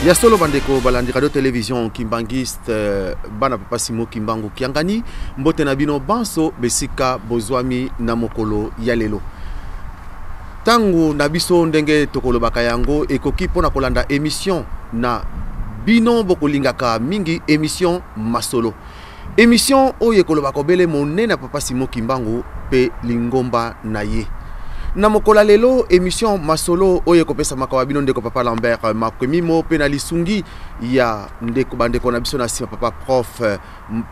Ya solo, bandeko balandi radio télévision Kimbanguiste, bana papa Simo Kimbangu Kiangani, mbote na bino banso besika bozwami na mokolo ya lelo. Ntango na biso, ndenge tokolobaka yango, ekoki mpona kolanda émission na bino bokolingaka mingi, émission Masolo, émission oyo ekolobaka obele monene ya papa Simo Kimbangu mpe lingomba na ye. Na mokolo ya lelo, émission Masolo oyo ekopesamaka wa bino ndeko papa Lambert Makwemimo mpe na lisungi ya ndeko, bandeko na biso na nsima, papa prof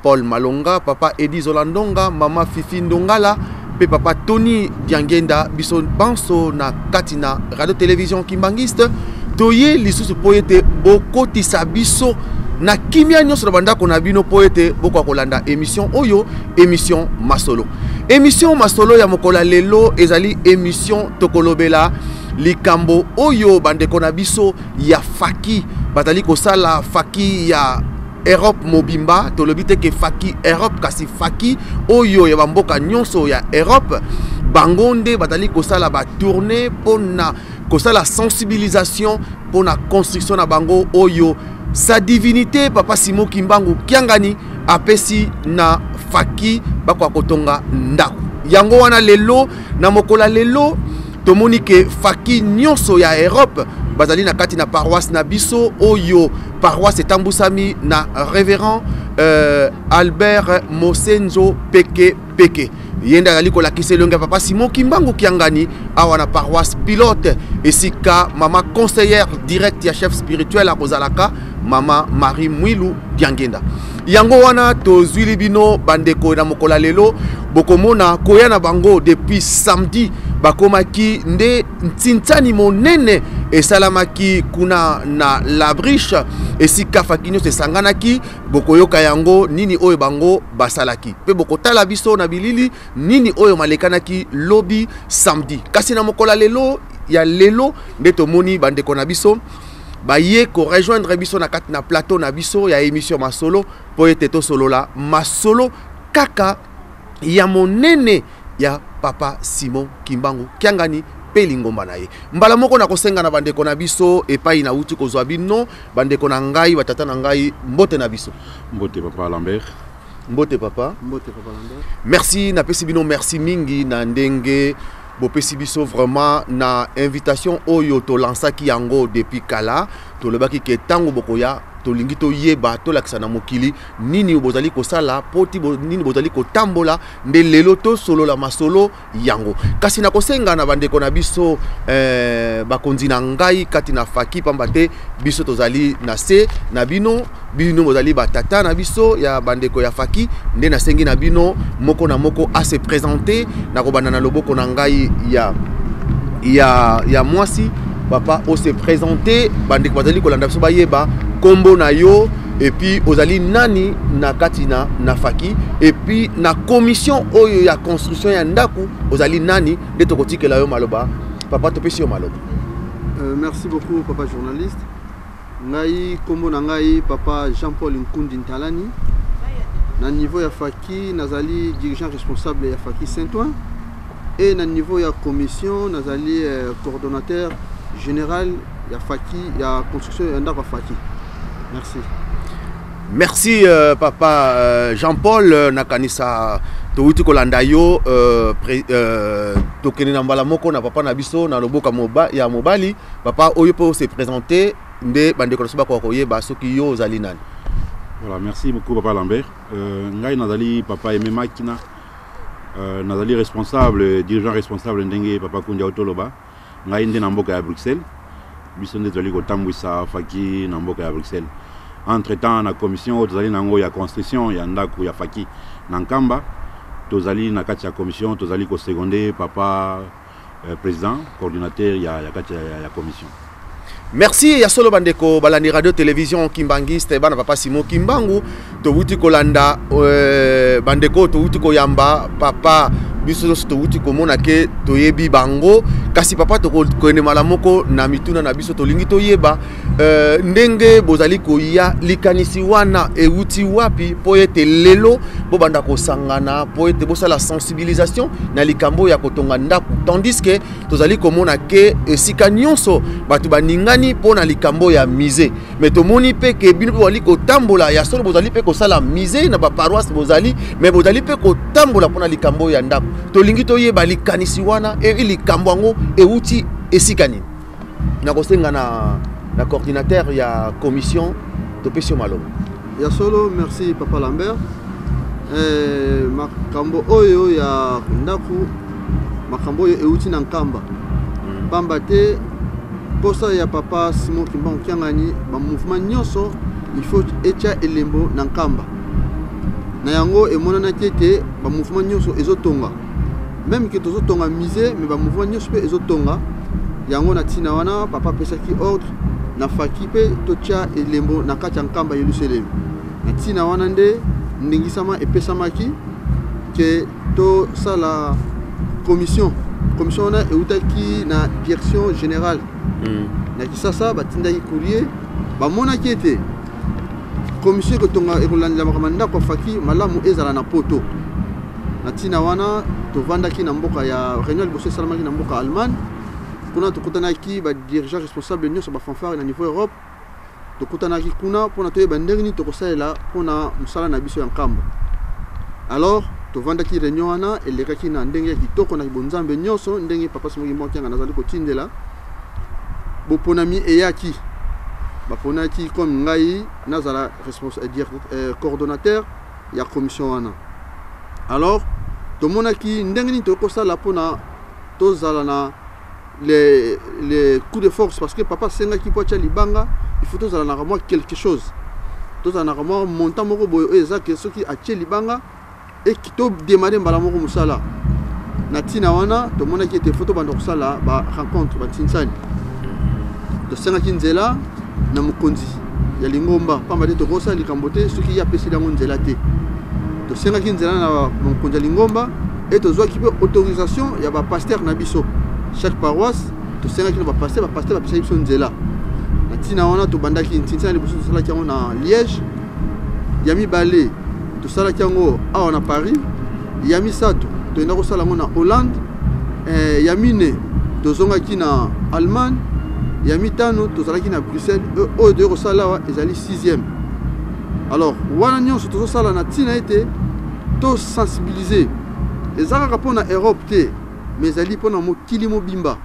Paul Malonga, papa Edi Zolandonga, mama Fifi Ndongala mpe papa Tony Diangenda. Biso banso na kati na radio télévision Kimbanguiste toye lisusu mpo ete bokotisa biso na kimia nyonso na bandako na bino, mpo ete bokoka kolanda émission oyo, émission Masolo. Émission Masolo ya mokolo ya lelo ezali émission tokolobela likambo oyo bandeko na biso ya faki bazali kosala, faki ya Europe mobimba. Tolobi te ke faki Europe, kasi faki oyo ya bamboka nyonso ya Europe, bango nde bazali kosala batournée mpona kosala sensibilisation mpona construction na bango oyo sa divinité papa Simo Kimbangu Kiangani apesi na faki, bakoka kotonga ndako yango wana. Lelo, na mokolo ya lelo, tomoni ke faki nyonso ya Europe bazali na kati na paroisse na biso oyo paroisse etambusami na révérend Albert Mosenzo Peke Peke. Ye nde azali kolakisa elongi ya papa Simon Kimbangu Kiangani awa na paroisse pilote, esika mama conseillère direct ya chef spirituel akozalaka, mama Marie Mwilu Diangenda. Yango wana tozwili bino bandeko na mokolo ya lelo. Bokomona koya na bango depuis samedi, bakomaki nde ntintsani monene esalamaki kuna na Labriche, esika faki nyonso esanganaki. Bokoyoka yango nini oyo bango basalaki, mpe bokotala biso na bilili nini oyo malekanaki lobi samedi. Kasi na mokolo ya lelo, ya lelo nde tomoni bandeko na biso baye korejoindre biso na kati na plateau na biso ya émission Masolo, mpo ete tosolola masolo kaka ya monene ya papa Simon Kimbangu Kiangani mpe lingomba na ye. Mbala moko nakosenga na bandeko na biso epai nauti kozwa bino, bandeko na ngai, batata na ngai, mbote na biso. Mbote, papa Lambert. Mbote, papa. Mbote, papa Lambert. Merci, napesi bino merci mingi na ndenge bopesi biso vraiment na invitation oyo tolansaki yango depuis kala. Tolobaki ke ntango bokoya, tolingi toyeba, tolakisa na mokili nini bozali kosala, po ti nini bozali kotambola. Nde lelo tosolola masolo yango. Kasi nakosenga na bandeko na biso, bakonzi na ngai kati na faki, pamba te biso tozali na se na bino, bino bozali batata na biso ya bandeko ya faki, nde nasengi na bino moko na moko ase présenter. Nakobanda na loboko na ngai ya mwasi. Papa, ose présenter, bandeko bazali kolanda biso bayeba nkombo na yo, et puis ozali nani na kati na faki, et puis na commission oyo ya construction ya ndako ozali nani. Nde tokotikela yo maloba. Papa, topesi yo maloba. Merci beaucoup, papa journaliste. Ngai, nkombo na ngai papa Jean-Paul Nkundi Ntalani. Na niveau ya faki, nazali dirigeant responsable ya faki Saint-Ouen, et na niveau ya commission, nazali coordonnateur général ya faki ya construction ya ndako ya faki. Merci. Merci, papa Jean-Paul. Nakanisa towuti kolanda yo. Tokende na mbala moko na papa na biso na loboka ya mobali. Papa oyo mpo se présenter, nde bandeko na biso bakoka koyeba soki yo ozali nani. Voilà, merci beaucoup, papa Lambert. Ngai nazali papa Aimé Makina, nazali responsable, dirigeant responsable, ndenge papa Kundi autoloba. Ngai nde na mboka ya Bruxelles, biso nde tozali kotambwisa faki na mboka ya Bruxelles. Entre temps, na commission oyo tozali nango ya construction ya ndako ya faki na Nkamba, tozali na kati ya commission, tozali koseconder papa président coordinateur ya kati ya commission. Merci. Ya solo, bandeko balandi radio télévision Kimbanguiste, bana papa Simo Kimbangu, towuti kolanda bandeko, towuti koyamba papa. Biso nyonso towuti komona ke toyebi bango. Kasi papa, tokokende mbala moko na mituna na biso. Tolingi toyeba ndenge bozali koya, likanisi wana ewuti wapi mpo ete lelo bobanda kosangana mpo ete bosala sensibilisation na likambo ya kotonga ndako, tandis ke tozali komona ke esika nyonso bato baningani mpo na likambo ya musée. Mais tomoni mpe ke bino mpe bozali kotambola ya solo, bozali mpe kosala musée na baparoisse, bozali mais bozali mpe kotambola mpona likambo oyo ya ndako. Tolingi toyeba likanisi wana e likambo yango euti esika nini. Nakosenga na coordinateur ya commission, topesi yo maloba. Ya solo, merci papa Lambert. Makambo oyo ya ndako, makambo oyo euti na Nkamba, pamba te posa ya papa Simon Kimbangu Kiangani, bamouvement nyonso il faut etya elembo na Nkamba. Na yango emonanaki ete bamouvement nyonso ezotonga, même ke tozotonga musée, mais bamouvement nyonso mpe ezotonga yango. Na ntina wana, papa apesaki ordre na faki mpe totya elembo na kati ya Nkamba Yelusalemi. Na ntina wana nde ndingisama epesamaki ke tosala commission. Commission wana eutaki na direction générale na Kisasa. Batindaki courrier, bamonaki ete commission ekotonga, ekolandela makambo ya ndako ya faki malamu ezala na Poto. Na ntina wana tovandaki na mboka ya réunion liboso esalamaki na mboka Allemagne. Kuna tokutanaki badirigeant responsable nyonso, bafanfare na niveau Europe. Tokutanaki kuna mpona toyeba ndenge nini tokosalela mpona mosala na biso ya Nkamba. Alors tovandaki, réunion wana elekaki na ndenge ya kitoko, na bonzambe nyonso, ndenge papa Simon Kimbangu Kiangani azali kotindela. Boponami eyaki, baponaki comme ngai nazala coordonnateur ya commission wana. Alors tomonaki ndenge nini tokoki kosala mpona tozala na les coups de force, parce que papa asengaki mpo atya libanga, il faut tozala na mwa quelque chose, tozala na mwa montant moko boye oyo eza ke soki atie libanga todémarrer mbala moko mosala. Na ntina wana tomonaki ete faut tobanda kosala barencontre, batinsani. Tosengaki nzela na mokonzi ya lingomba, pamba te tokosala likambo te soki ye apeseli yango nzela te. Tosengaki nzela na mokonzi ya lingomba e tozwaki mpe autorisation ya bapasteur na biso. Chaque paroisse tosengaki na bapasteur, bapasteur bapesaki biso nzela. Na ntina wana tobandaki ntintina. Liboso tosalaki yango na Liège, ya mibale tosalaki yango awa na Paris, ya misato toyenda kosala yango na Hollande, ya mine tozongaki na Allemagne, ya mitano tozalaki na Bruxelles. Oyo toyei kosala awa ezali sixième. Alors wana nyonso tozosala na ntina ete tosensibiliser. Eza kaka mpona Europe te, mais ezali mpona mokili mobimba.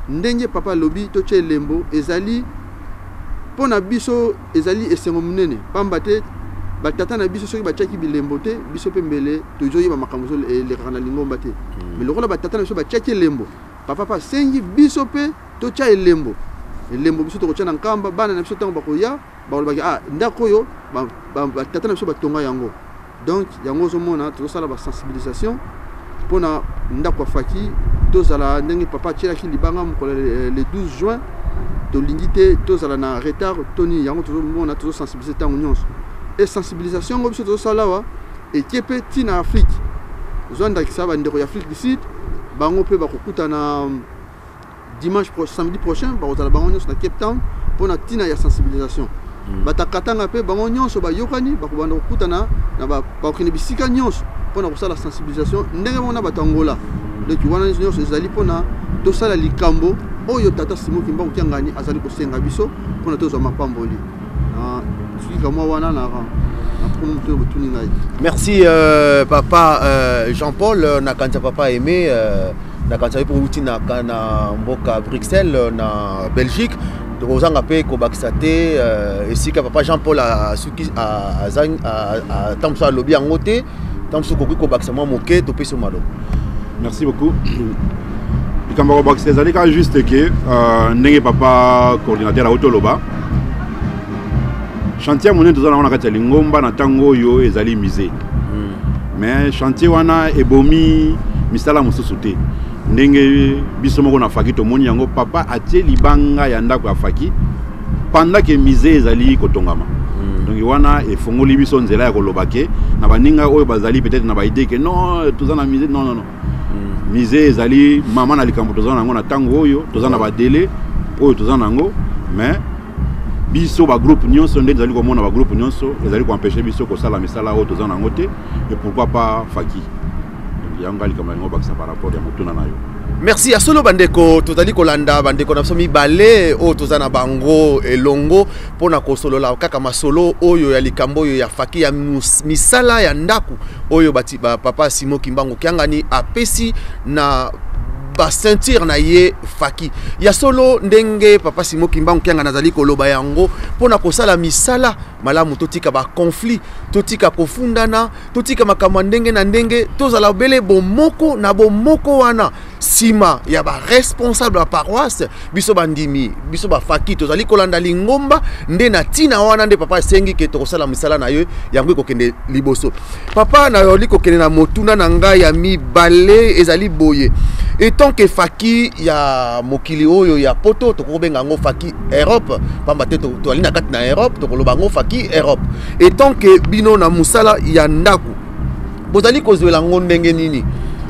Ndenge papa alobi totya elembo, ezali mpona biso, ezali esengo monene, pamba te batata na biso soki batiaki bilembo te, biso mpe mbele tozoyeba makambo elekaka na lingomba te. Mais lokola batata na biso batiaki elembo, papa mpe asengi biso mpe totya elembo. Elembo biso tokotya na Nkamba, bana na biso ntango bakoya balobaki: "Ah, ndako oyo batata na biso batonga yango." Donc yango ozomona tozosala basensibilisation mpona ndako ya faki tozala ndenge papa atielaki libanga mokolo le 12 juin. Tolingi te tozala na retard to nini. Yango tozomona tozosensibiliser ntango nyonso. E sensibilisation yango biso tozosala awa ekie mpe ntina Afrique. Ozwa ndakisa bandeko ya Afrique du Sud, bango mpe bakokutana dimanche, samedi prochain, bakozala bango nyonso na Cape Town mpona ntina ya sensibilisation. Batakatanga mpe bango nyonso bayokani, bakobanda kokutana na bakokende bisika nyonso mpona kosala sensibilisation ndenge moko na bato Angola. Donc wana nyonso ezali mpona tosala likambo oyo tata Simon Kimbangu Kiangani azali kosenga biso mpona tozwa mapamboli. Soki kamwa wana na botuni ngai. Merci papa Jean-Paul. Nakanisa papa Aimé, nakanisa ye mpo uti na mboka Bruxelles na Belgique. Tokozanga mpe kobakisa te esika papa Jean Paul asuki, ata mosusu alobi yango te, ta mosusu koki kobakisa mwa moke. Topesi yo maloba. Merci beaucoup. Likambo ya kobakisa ezali kaka juste ke ndenge papa coordinateur auti oloba, chantier monene toza nango na kati ya lingomba na ntango oyo ezali musée. Mais chantier wana ebomi misala mosusu te. Ndenge biso moko na faki tomoni yango, papa atie libanga ya ndako ya faki pendant ke musée ezali kotongama. Donc wana efongoli biso nzela ya koloba ke na baninga oyo bazali peut-être na baidée ke non, toza na musée, non, non, non. Musée ezali mama na likambo toza nango na ntango oyo, toza na badélai oyo toza nango. Mais biso bagroupe nyonso, nde tozali komona bagroupe nyonso ezali koempêcher biso kosala misala oyo toza nango te, et pourquoi pas faki? Yango ngai likambo nalingi obakisa par rapport ya motuna na yo. Merci ya solo bandeko, tozali kolanda bandeko na biso mibale oyo toza na bango elongo mpo na kosolola kaka masolo oyo ya likambo oyo ya faki ya misala ya ndako oyo bati, ba papa Simon Kimbangu Kiangani apesi na ba ceinture na ye faki. Ya solo ndenge papa Simon Kimbangu Kiangani azali koloba yango mpo na kosala misala malamu, totika ba conflit, totika kofundana, totika makambo ya ndenge na ndenge, tozala obele bomoko na bomoko wana nsima ya ba responsable ya paroisse. Biso bandimi, biso bafaki tozali kolanda lingomba nde na ntina wana nde papa asengi ke tokosala misala na ye, yango ekokende liboso. Papa, nayoli kokende na motuna na ngai ya mibale ezali boye: etant que faki ya mokili oyo ya poto, tokobenga yango faki Europe pamba te tozali na kati na Europe, tokoloba yango faki Europe, etant que bino na mosala ya ndako bozali kozwela yango ndenge nini?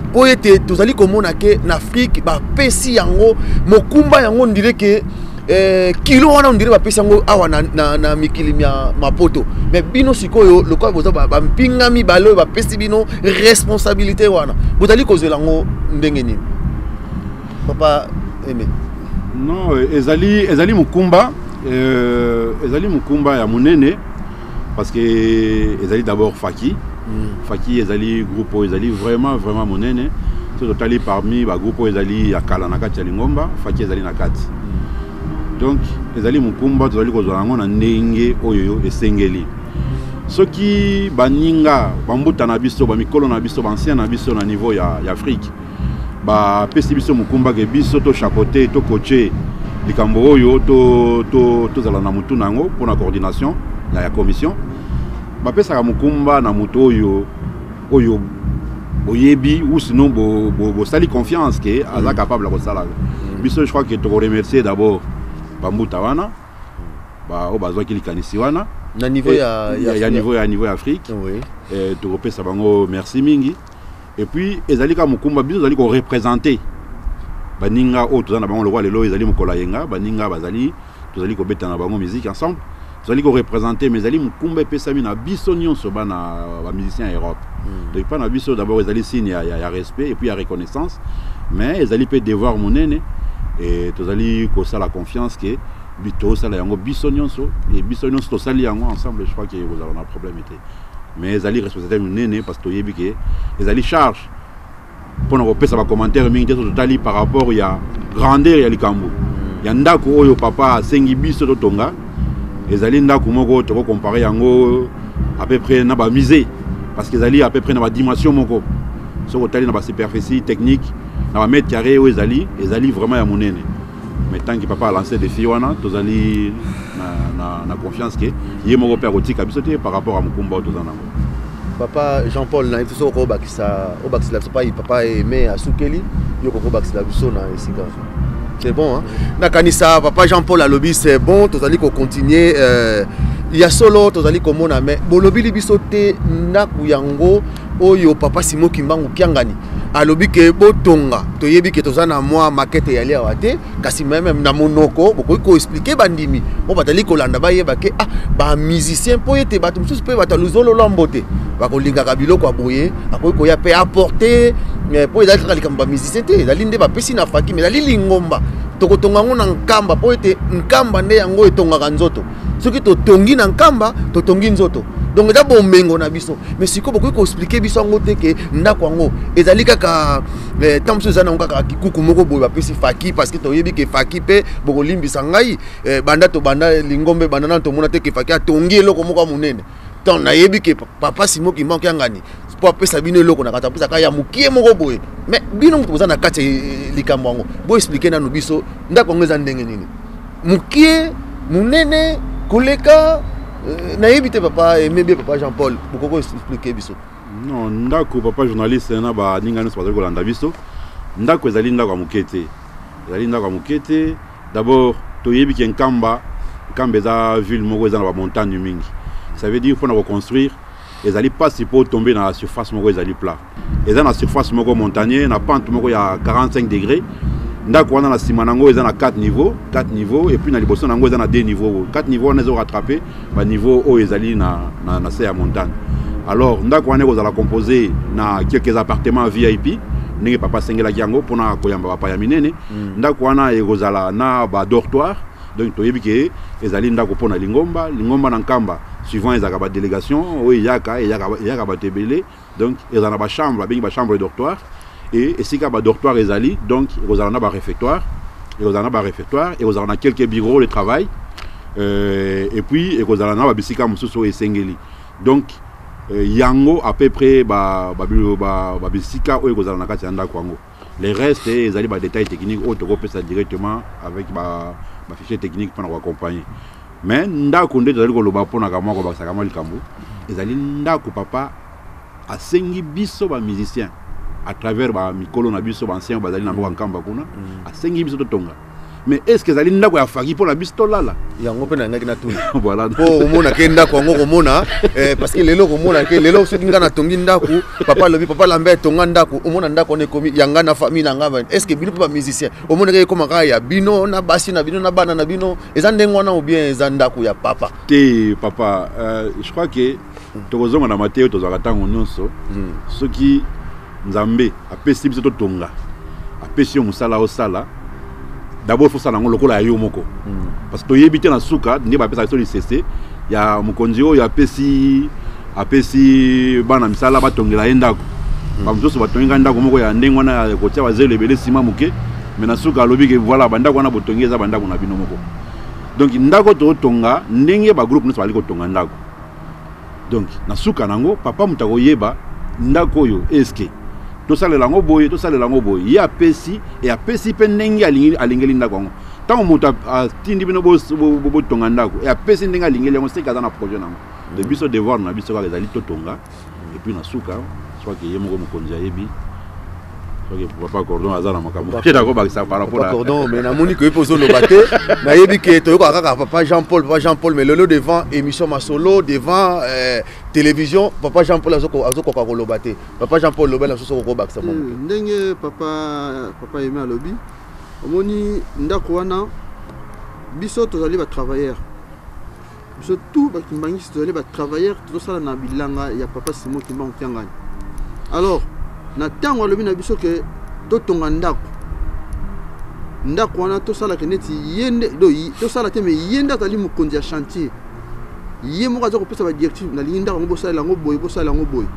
Mpo ete tozali komona ke na Afrique bapesi yango mokumba yango ndire ke kilo wana ondire bapesi yango awa na mikili ya mapoto. Mais bino sikoyo lokola boza bampinga mibale oyo bapesi bino responsabilité wana, bozali kozwela yango ndenge nini, papa Aimé? Non, ezali mokumba ya monene parce que ezali d'abord faki. Faki ezali groupe oyo ezali vraiment vraiment monene. So totali parmi bagroupe oyo ezali ya kala na kati ya lingomba, faki ezali na kati. Donc ezali mokumba, tozali kozwa yango na ndenge oyo esengeli. Soki baninga bambuta na biso, bamikolo na biso, baancien na biso na niveau ya Afrique bapesi biso mokumba ke biso tochapeauter, tocoacher likambo oyo, tozala na motu na yango mpona coordination ya commission, bapesaka mokumba na moto oyo boyebi ou sinon bosali confiance ke aza capable ya kosala. Biso, je crois que tokoremercier d'abord bambuta wana oyo bazwaki likanisi wana. Na niveau ya, ya niveau ya Afrique. Tokopesa bango merci mingi. Et puis ezali kaka mokumba, biso tozali koreprésenter baninga oyo toza na bango. Lokola lelo ezali mokolo ya yenga, baninga bazali, tozali kobeta na bango musique ensemble, tozali koreprésenter, mais ezali mokumba epesami na biso nyonso bana bamusicien ya Europe. Donc mpa na biso d'abord ezali signe ya respect et puis ya reconnaissance, mais ezali mpe devoir monene. Et tozali kosala confiance ke tosala yango biso nyonso, et biso nyonso tosali yango ensemble, je crois ke kozala na problème te. Mais ezali responsabilité monene parce que toyebi ke ezali charge mpona kopesa bacommentaire mingi te. So totali par rapport ya grandeur ya likambo ya ndako oyo papa asengi biso totonga, ezali ndako moko tokocomparer yango à peu près na bamusée parce que ezali à peu près na badimension moko. Soki otali na basuperficie technique, na bamètre carré oyo ezali vraiment ya monene. Mais tant que papa a lancé défi wana, tozali na confiance ke ye moko mpe akotika biso te par rapport à mokumba oyo toza nango. Papa Jean Paul, nayebi te soki okobakisa, obakisela biso pai papa Aimé asukeli yo, kokobakisela biso na esika. C'est bon, hein? Nakanisa papa Jean Paul alobi c'est bon. Tozali kocontinuer ya solo, tozali komona me bolobili biso te ndako yango oyo papa Simon Kimbangu Kiangani alobi ke botonga. Toyebi ke toza na mwa maquette yali awa te, kasi même na monoko bokoki koexpliquer bandimi oyo bazali kolanda bayeba ke ah, bamusicien, mpo ete bato mosusu mpe bato ya luzolo te bakolingaka biloko ya boye, akoki koya mpe apporter, mpo ezali kaka likambo bamusicien te, ezali nde bapesi na faki, mais ezali lingomba. Tokotonga yango na Nkamba mpo ete Nkamba nde yango etongaka nzoto. Soki totongi na Nkamba, totongi nzoto, donc eza bomengo na biso. Mais sikoyo bokoki koexpliquer biso yango te ke ndako yango ezali kaka ntango mosusu eza nango kaka kikuku moko boye bapesi faki, parce que toyebi ke faki mpe, bokolimbisa ngai, banda tobanda lingombe, banda nano tomona te ke faki atongi eloko moko ya monene. Donc nayebi ke papa Simon Kimbangu Kiangani, mpo apesa bino eloko na kati, apesaka ya mokie moko boye. Mais bino moto boza na kati ya likambo yango, boexpliquer nano biso ndako yango eza ndenge nini, mokie, monene koleka, nayebi te. Papa Aimé, papa Jean Paul, bokoki expliquer biso? Non, ndako, papa journaliste na baninga nyonso bazali kolanda biso, ndako ezali ndako ya moke te, ezali ndako ya moke te. D'abord toyebi ke Nkamba, Nkamba eza ville moko eza na bamontagne mingi. Ça veut dire mpona koconstruire ezali mpasi mpo tombe na surface moko ezali plat, eza na surface moko montagne, na pente moko ya 45 degré. Ndako wana na nsima nango eza na 4 niveau, 4 niveau, et puis na liboso nango eza na 2 niveau. 4 niveau wana ezorattraper baniveau oyo ezali na se ya montagne. Alors ndako wana ekozala composé na quelques appartements VIP, ndenge papa asengelaki yango mpona koyamba bapaya minene. Ndako wana ekozala na badortoir. Donc toyebi ke ezali ndako mpona lingomba. Lingomba na Nkamba, suivant ezalaka badélégation oyo eyaka bato ebele. Donc ezala na bachambre, babengi bachambre dortoir. Et esika badortoir ezali, donc ekozala na baréfectoire, ekozala na quelques bureaux de travail, et puis ekozala na babisika mosusu oyo esengeli. Donc yango à peu près babisika oyo ekozala na kati ya ndako yango. Les restes ezali badétail technique oyo tokopesa directement avec bafichier technique mpona koaccompagner. Mais ndako nde tozali koloba mpona kamwa kobakisaka mwa likambo, ezali ndako papa asengi biso bamusicien à travers bamikolo na biso, baancien bazali na mboka Nkamba kuna. Asengi biso totonga, mais est ce que ezali ndako ya faki mpona biso tolala? Yango mpe nalingaki natuna. Voilà. Mpo omona ke ndako yango komona, parce que lelo komona ke lelo soki nga natongi ndako, papa alobi, papa Lambert etonga ndako, omona ndako wana ekomi ya nga na famille na nga. Est ce que bino mpe bamusicien omona ke ekoma kaka ya bino na basi na bino na bana na bino? Eza ndenge wana ou bien eza ndako ya papa? Te papa, je crois que tokozonga na mateyo tozwaka ntango nyonso. Soki Nzambe apesi biso totonga, apesi yo mosala osala, d'abord faut osala yango lokola ya yo moko, parce que toyebi te na suka nde bapesaka biso lisese ya mokonzi oyo apesi bana misala batongela ye ndako. Bamosusu batongi ngai ndako moko ya ndenge wana ya kotia bazelo ebele, nsima moke, mais na suka alobi ke voilà, bandako wana botongi eza bandako na bino moko. Donc ndako totonga ndenge bagroupe nyonso bazali kotonga ndako. Donc na suka nango, papa moto akoyeba ndako oyo eske tosalela yango boye, tosalela yango boye. Ye apesi e apesi mpe ndenge alingeli ndako yango. Ntango moto atindi bino botonga ndako e apesi ndenge alingeli yango, seke aza na projet nango. De biso, devoir na biso kaka ezali totonga, et puis na suka soki ye moko mokonzi ayebi. Soki papa Cordon aza na makambo te nakobakisa par rapport. Papa Cordon, mais namoni ke mpe ozoloba te. Nayebi ke toyokaka kaka papa Jean Paul, papa Jean Paul, mais lelo devant émission Masolo, devant télévision, papa Jean Paul azokoka koloba te. Papa Jean Paul, loba na soso kokobakisa mwa moke. Ndenge papa Aimé alobi, omoni ndako wana, biso tozali batravailleur, biso tout bakimbangisi tozali batravailleur, tozosala na bilanga ya papa Simon Kimbangu Kiangani. Alors na ntango alobi na biso ke totonga ndako, ndako wana tosalaka neti ye nde tosala te, mais ye nde azali mokonzi ya chantier, ye moko aza kopesa badirective: nalingi ndako yango bosalela yango boye, bosalela yango boye.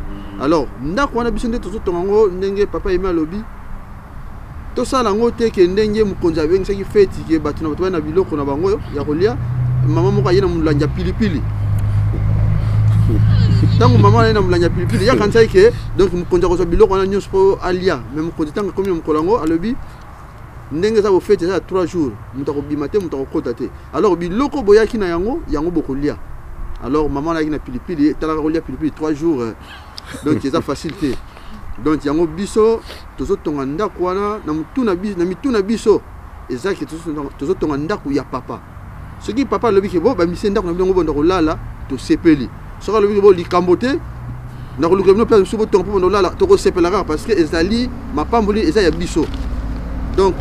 Alors ndako wana, biso nde tozotonga yango ndenge papa Aimé alobi, tosala yango te ke ndenge mokonzi abengisaki feti ke bato na bato baya na biloko na bango ya kolia. Mama moko aye na molangi ya pilipili. Ntango mama aye na molangi ya pilipili, ye akanisaki ke donc mokonzi akozwa biloko wana nyonso mpo alia. Mais mokonzi, ntango akomi na mokolo yango, alobi: ndenge eza bofeti, eza ya 3 jours, moto akobima te, moto akokota te, alors biloko boyaki na yango, yango bokolia. Alors mama ayaki na pilipili, etalaka kolia pilipili 3 jours, donc eza facile te. Donc yango biso tozotonga ndako wana na mitu na biso ezaki tozotonga ndako ya papa. Soki papa alobi ke bo bamisie ndako na bino bonda kolala, tosepeli. Soki alobi ke bo likambo te, nakoluka bino place mosusu botonga mpo bonda kolala, tokosepela kaka, parce que ezali mapamboli, eza ya biso. Donc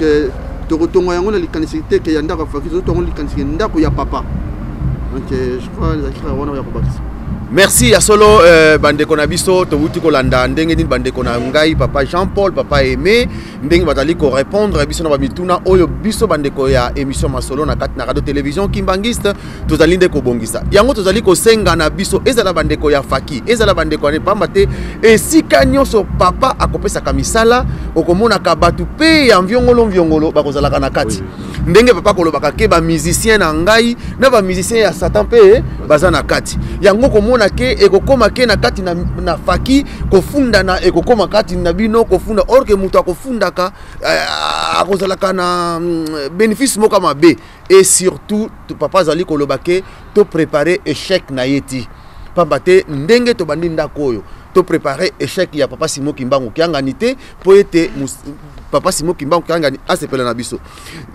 tokotonga yango na likanisi te ke ya ndako ya faki, tozotonga likanisi ke ndako ya papa. Donc je crois ezalaki kaka wana ya kobakisa. Merci ya solo. Bandeko na biso, towuti kolanda ndenge nini bandeko na ngai papa Jean Paul, papa Aimé, ndenge bazali korépondre biso na bamituna oyo biso bandeko ya émission Masolo na kati na radio télévision Kimbangiste tozali nde kobongisa yango. Tozali kosenga na biso, ezala bandeko ya faki, ezala bandeko ya pamba te, esika nyonso papa akopesaka misala, okomonaka bato mpe ya mviongolo mviongolo bakozalaka na kati. Ndenge papa kolobaka ke bamusicien na ngai na bamusicien ya Satan mpe baza na kati yango, komona ke ekokóma ke na kati na faki kofundana, ekokóma kati na bino kofunda, or ke moto akofundaka akozalaka na bénéfice moko ya mabe. Et surtout papa azali koloba ke topréparer échec na ye ti, pamba te ndenge tobandi ndako oyo, topréparer échec ya papa Simon Kimbangu Kiangani te, mpo ete papa Simon Kimbangu Kiangani asepela na biso.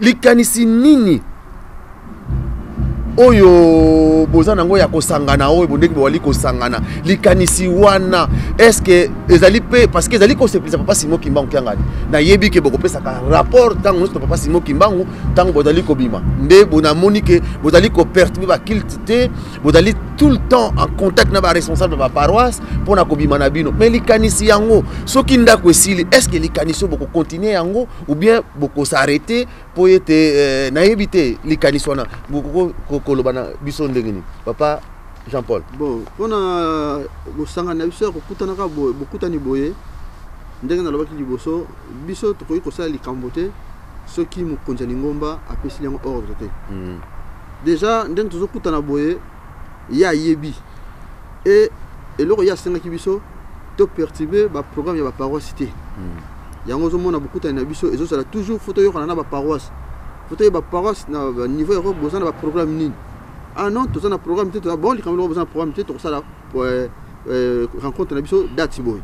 Likanisi nini Oyo boza nango ya kosangana, oyo bondeki bowali kosangana, likanisi wana est ce que ezali mpe parce que ezali kosepelisa papa Simon Kimbangu Kiangani? Nayebi ke bokopesaka rapport ntango nyonso na papa Simon Kimbangu ntango bozali kobima, nde bonamoni ke bozali koperturbe baculte te, bozali tout le temps en contact na baresponsable ya baparoisse mpo na kobima na bino. Mais likanisi yango, soki ndako esili, est ce que likanisi oyo bokokontinue yango ou bien bokosarrete mpo ete nayebi te likanisi wana bokoki koloba na biso ndenge nini, papa Jean Paul? Bon, mpona bosangani na biso ya kokutanaka boye, bokutani boye, ndenge nalobaki liboso, biso tokoki kosala likambo te soki mokonzi ya lingomba apesi yango ordre te. Déjà ndenge tozokutana boye, ye ayebi e eloko ye asengaki biso toperturbe baprogramme ya baparoisse te. Yango ozomona bokutani na biso ezozala toujours, faut toyokana na baparoisse, faut toyeba paroisse na niveau ya boza na baprogramme nini. Ah non, toza na programme te. Bon, likambo loko boza na programme te, tokosala rencontre na biso date boye.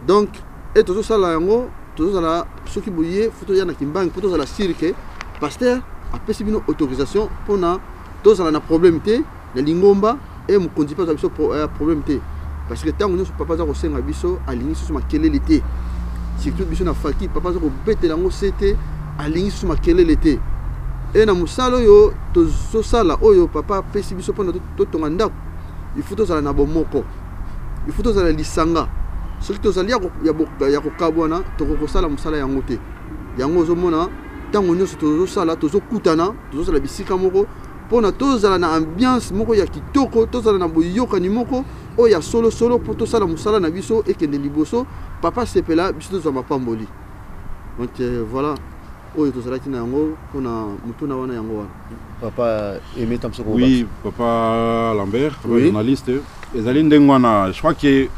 Donc e tozosala yango, tozozala soki boye, faut toya na Kimbangi mpo tozala sûr ke pasteur apesi bino autorisation mpona tozala na problème te na lingomba e mokonzi mpe azwa biso problème te, parce que ntango nyonso papa aza kosenga biso, alingi susu makelele te, surtout biso na faki. Papa aza kobetela yango se te, alingi susu makelele te. E na mosala oyo tozosala, oyo papa apesi biso mpona totonga ndako, il faut tozala na bomoko, il faut tozala lisanga. Soki tozali ya kokabwana, tokoki kosala mosala yango te. Yango ozomona ntango nyonso tozosala, tozokutana, tozosala bisika moko mpona tozala na ambiance moko ya kitoko, tozala na boyokani moko oyo ya solosolo mpo tosala mosala na biso ekende liboso, papa sepela, biso tozwa mapamboli. Donc voilà oyo tozalaki na yango mpona motuna wana, yango wana. Papa Aimé Tamsoko. Oui, papa Lambert, papa journaliste, ezali ndenge wana. Je crois que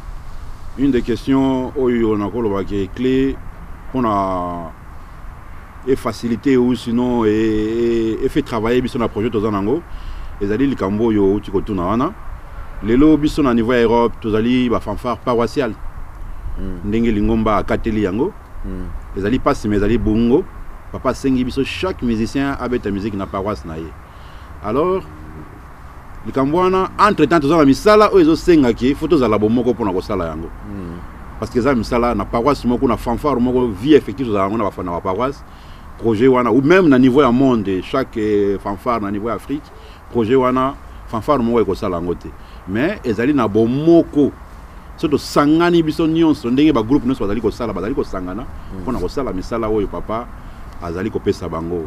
une des questions oyo nakolobaki clé mpona efacilité ou sinon efaire travailler biso na projet toza nango ezali likambo oyo outi kotuna wana. Lelo biso na niveau ya Europe tozali bafanfare paroissiale. Ndenge lingomba akateli yango, ezali mpasi, mais ezali bongo. Papa asengi biso chaque musicien abeta musique na paroisse na ye. Alors likambo wana, entre temps toza na misala oyo ezosengaki faut tozala bomoko mpona kosala yango, parce que eza misala na paroisse moko, na fanfare moko, vie effective tozala yango na baparoisse. Projet wana, ou même na niveau ya monde, chaque fanfare na niveau ya Afrique, projet wana fanfare moko ekosala yango te. Mais ezali na bomoko, so tosangani biso nyonso, ndenge bagroupe nyonso bazali kosala, bazali kosangana mpona kosala misala oyo papa azali kopesa bango.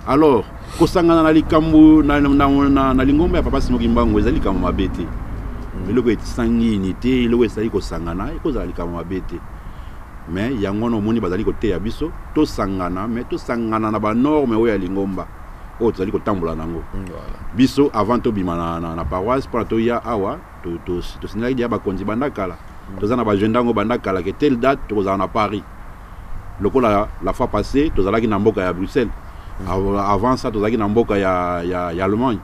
Alors kosangana na likambo na lingomba ya papa Simon Kimbangu ezali likambo mabe te. Eloko esangi unité, eloko ezali kosangana, ekozala likambo mabe te. Mais yango wana omoni bazali koteya biso tosangana, mais tosangana na banorme oyo ya lingomba oyo tozali kotambola nango. Biso avant tobima na paroisse mpona toya awa, tosindaki dia bakonzi banda kala. Toza na baagenda yango banda kala ke telle date tokozala na Paris. Lokola la fois passée tozalaki na mboka ya Bruxelles, avant ça tozalaki na mboka ya Allemagne.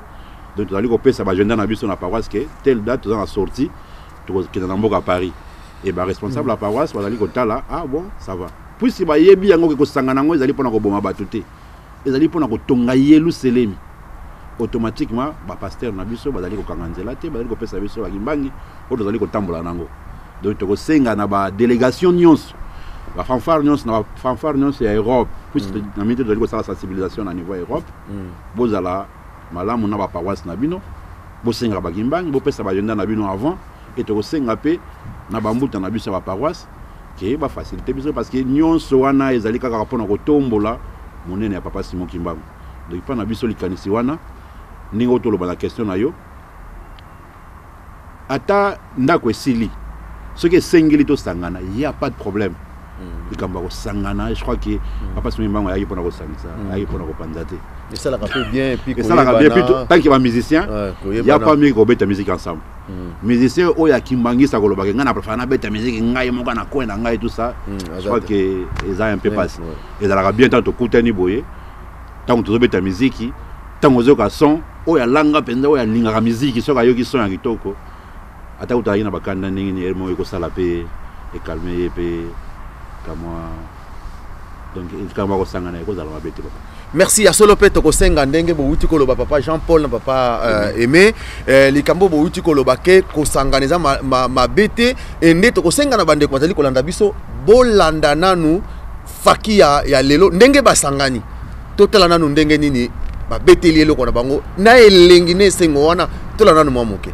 Donc tozali kopesa baagenda na biso na paroisse ke telle date toza na sortie, tokokenda na mboka ya Paris. E baresponsable ya paroisse bazali kotala: ah bon, ça va, puisque bayebi yango ke kosangana yango ezali mpona koboma bato te, ezali mpona kotonga Yelusalemi. Automatiquement bapasteur na biso bazali kokanga nzela te, bazali kopesa biso bakimbangi oyo tozali kotambola nango. Donc tokosenga na badélégation nyonso, bafanfare nyonso, na bafanfare nyonso ya Europe, puisque na minute tozali kosala sensibilisation na niveau ya Europe, bozala malamu na baparoisse na bino, bosengaka bakimbangi, bopesa baagenda na bino avant. E tokosenga mpe na bambuta na biso ya baparoisse ke bafacilité biso, parce que nyonso wana ezali kaka mpona kotombola monene ya papa Simon Kimbangu. Donc mpa na biso likanisi wana, ndenge oyo toloba na question na yo, ata ndako esili, soki esengeli tosangana, y a pas de problème. Likambo ya kosangana, je crois que papa Simon Kimbangu ayaki mpona kosangisa, ayaki mpona kopanza te. Esalaka mpe bien, et puis esalaka bien. Puis tant que bamusicien, y a pas mieux kobeta musique ensemble. Musicien oyo akimbangisa kolobaka ngai na préfère nabeta musique ngai moko na coin na ngai, tout ça, je crois que eza un peu passe. Ezalaka bien ntango tokutani boye, ntango tozobeta miziki, ntango ozoyoka son oyo alanga mpenza, oyo alingaka miziki, soki ayoki son ya kitoko, ata kutalaki na bakanda ndenge nini, moko ekosala mpe ecalme ye mpe kamwa. Donc likambo ya kosangana ekozala mabe te, papa. Merci. Ya solo mpe tokosenga ndenge bowuti koloba, papa Jean Paul na papa Aimé, likambo bowuti koloba ke kosangana eza mabe ma te. E nde tokosenga na bandeko bazali kolanda biso, bolanda nanu faki ya lelo ndenge basangani. Totala nanu ndenge nini babeteli eloko na bango na elengi na esengo wana. Tolanda nanu mwa moke.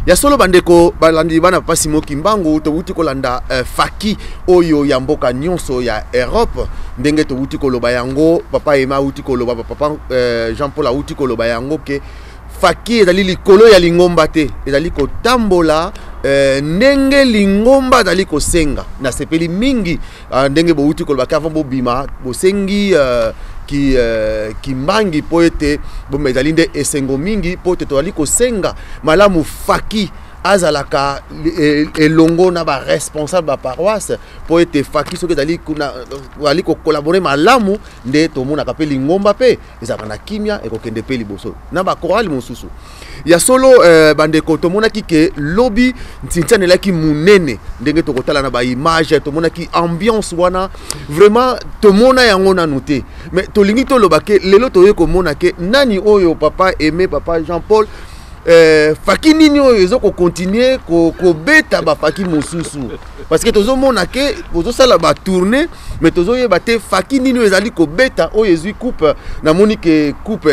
Ya solo, bandeko balandi bana Papa Simon Kimbangu, towuti kolanda faki oyo ya mboka nyonso ya Europe. Ndenge towuti koloba yango, papa Ema awuti koloba, papa Jean Paul awuti koloba yango ke faki ezali likolo ya lingomba te, ezali kotambola ndenge lingomba azali kosenga. Nasepeli mingi ndenge bowuti koloba ke avant bobima bosengi kimbangi mpo ete boma. Ezali nde esengo mingi mpo ete tozali kosenga malamu faki azalaka elongo na baresponsable baparoisse, mpo ete faki soki ezali kuna azali kocollaborer malamu, nde tomonaka mpe lingomba mpe ezalaka na kimia, ekokende mpe liboso na bakorale mosusu. Ya solo, bandeko, tomonaki ke lobi ntintiana elaki monene. Ndenge tokotala na baimage, tomonaki ambiance wana, vraiment tomona yango nanu te. Mais tolingi toloba ke lelo toye komona ke nani oyo, papa Aimé, papa Jean Paul, faki nini oyo eza kocontinuer kobeta bafaki mosusu? Parce que tozomona ke bozosala batournée, mais tozoyeba te faki nini oyo ezali kobeta oyo ezwi coupe. Namoni ke coupe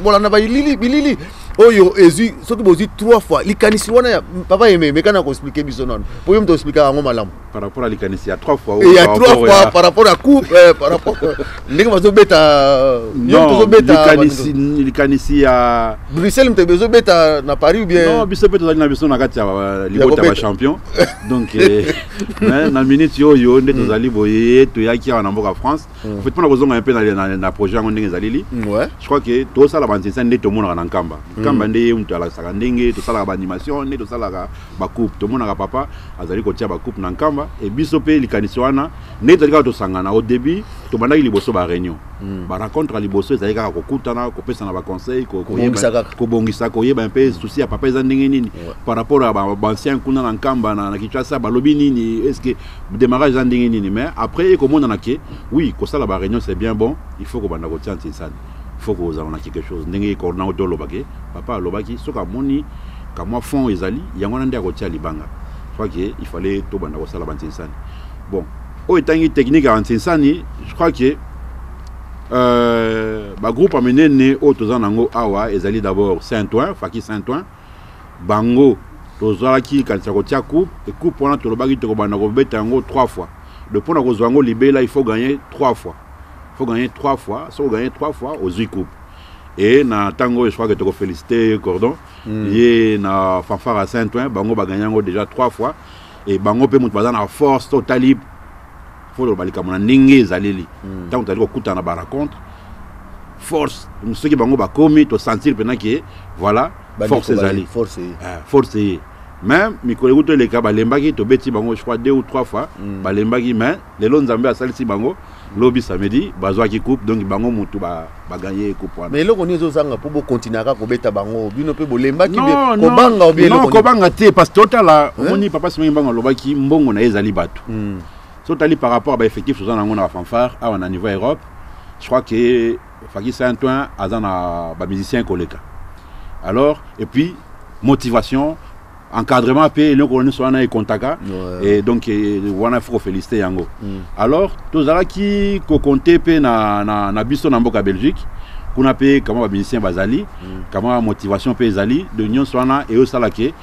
bolanda bilili, bilili oyo ezwi, soki bozwi trois fois. Likanisi wana ya papa Aimé, meka na koexpliquer biso nano, po yo moto oexpliquaka yango malamu. Par rapport à likanisi ya trois fois? Ya trois fois, par rapport à coupe, par rapport ndenge bazobeta. Yo tozobeta likanisi ya Bruxelles, moto bezobeta na Paris ou bien? Non, biso mpe tozali na biso na kati ya libota ya bachampion. Donc na minute oyo nde tozali boye, toyaki awa na mboka France en fait mpona kozonga mpe na projet yango ndenge ezalili. Je crois que tosala banzensa nde tomonaka na Nkamba. Nkamba nde ye moto alakisaka ndenge tosalaka baanimation, nde tosalaka bacoupe. Tomonaka papa azali kotia bacoupe na Nkamba e biso mpe likanisi wana ndenge tozali kaka tosangana. Au début tobandaki liboso baréunion, barencontre ya liboso ezali kaka kokutana, kopesana baconseil, kobongisa, koyeba mpe souci ya papa eza ndenge nini par rapport ya baancien kuna na Nkamba, na Kinshasa, balobi nini, est ce que démarrage eza ndenge nini. Mais après ekomonana ke oui, kosala baréunion c'est bien bon, il faut kobanda kotia ntinsani, il faut kozala na quelque chose. Ndenge corna toloba ke papa alobaki soki amoni kamwa fond ezali yango wana nde akotia libanga. Je crois que il fallait tobanda kosala bantinsani. Bon, oyo etangi technique ya bantinsani, je crois que bagroupe ya minene oyo toza nango awa ezali d'abord Saint Ouen, faki Saint Ouen. Bango tozalaki kanisa kotia coupe e coupe wana tolobaki tokobanda kobeta yango trois fois. De mpona kozwa yango libela, il faut gagner trois fois, il faut gagner trois fois. Soki ogagner trois fois, ozwi coupe. E na ntango oyo, je crois que tokofélicité cordon ye na fanfare ya Saint Ouen. Bango bagagner yango déjà trois fois e bango mpe moto baza na force. Totali, faut toloba likambo na ndenge ezaleli. Ntango tozali kokutana na barencontre, force soki bango bakomi, tosentir mpena ke voilà, force ezali, force ye. Mais mikolo ekuti eleka, balembaki. Tobeti bango, je crois, deux ou trois fois, balembaki. Mais lelo Nzambe asalisi bango, lobi samedi bazwaki coupe. Donc bango mutu bagagner coupe wana. Mais eloko nini ezozanga mpo bokontinuaka kobeta bango? Bino mpe bolembaki kobanga? Obi non, kobanga te, parce que totala, omoni papa Simon Kimbangu alobaki mbongo na ye ezali bato. So otali par rapport à baeffectif toza nango na bafanfare awa na niveau Europe, je crois que faki Saint Ouen aza na bamusicien koleka. Alors, et puis motivation, encadrement mpe eloko nyonso wana ekontaka. Et donc wana faut kofélicité yango. Alors tozalaki kocompter mpe na biso na mboka Belgique kuna mpe kama bamusicien bazali, kama motivation mpe ezali. De nyonso wana eyosala ke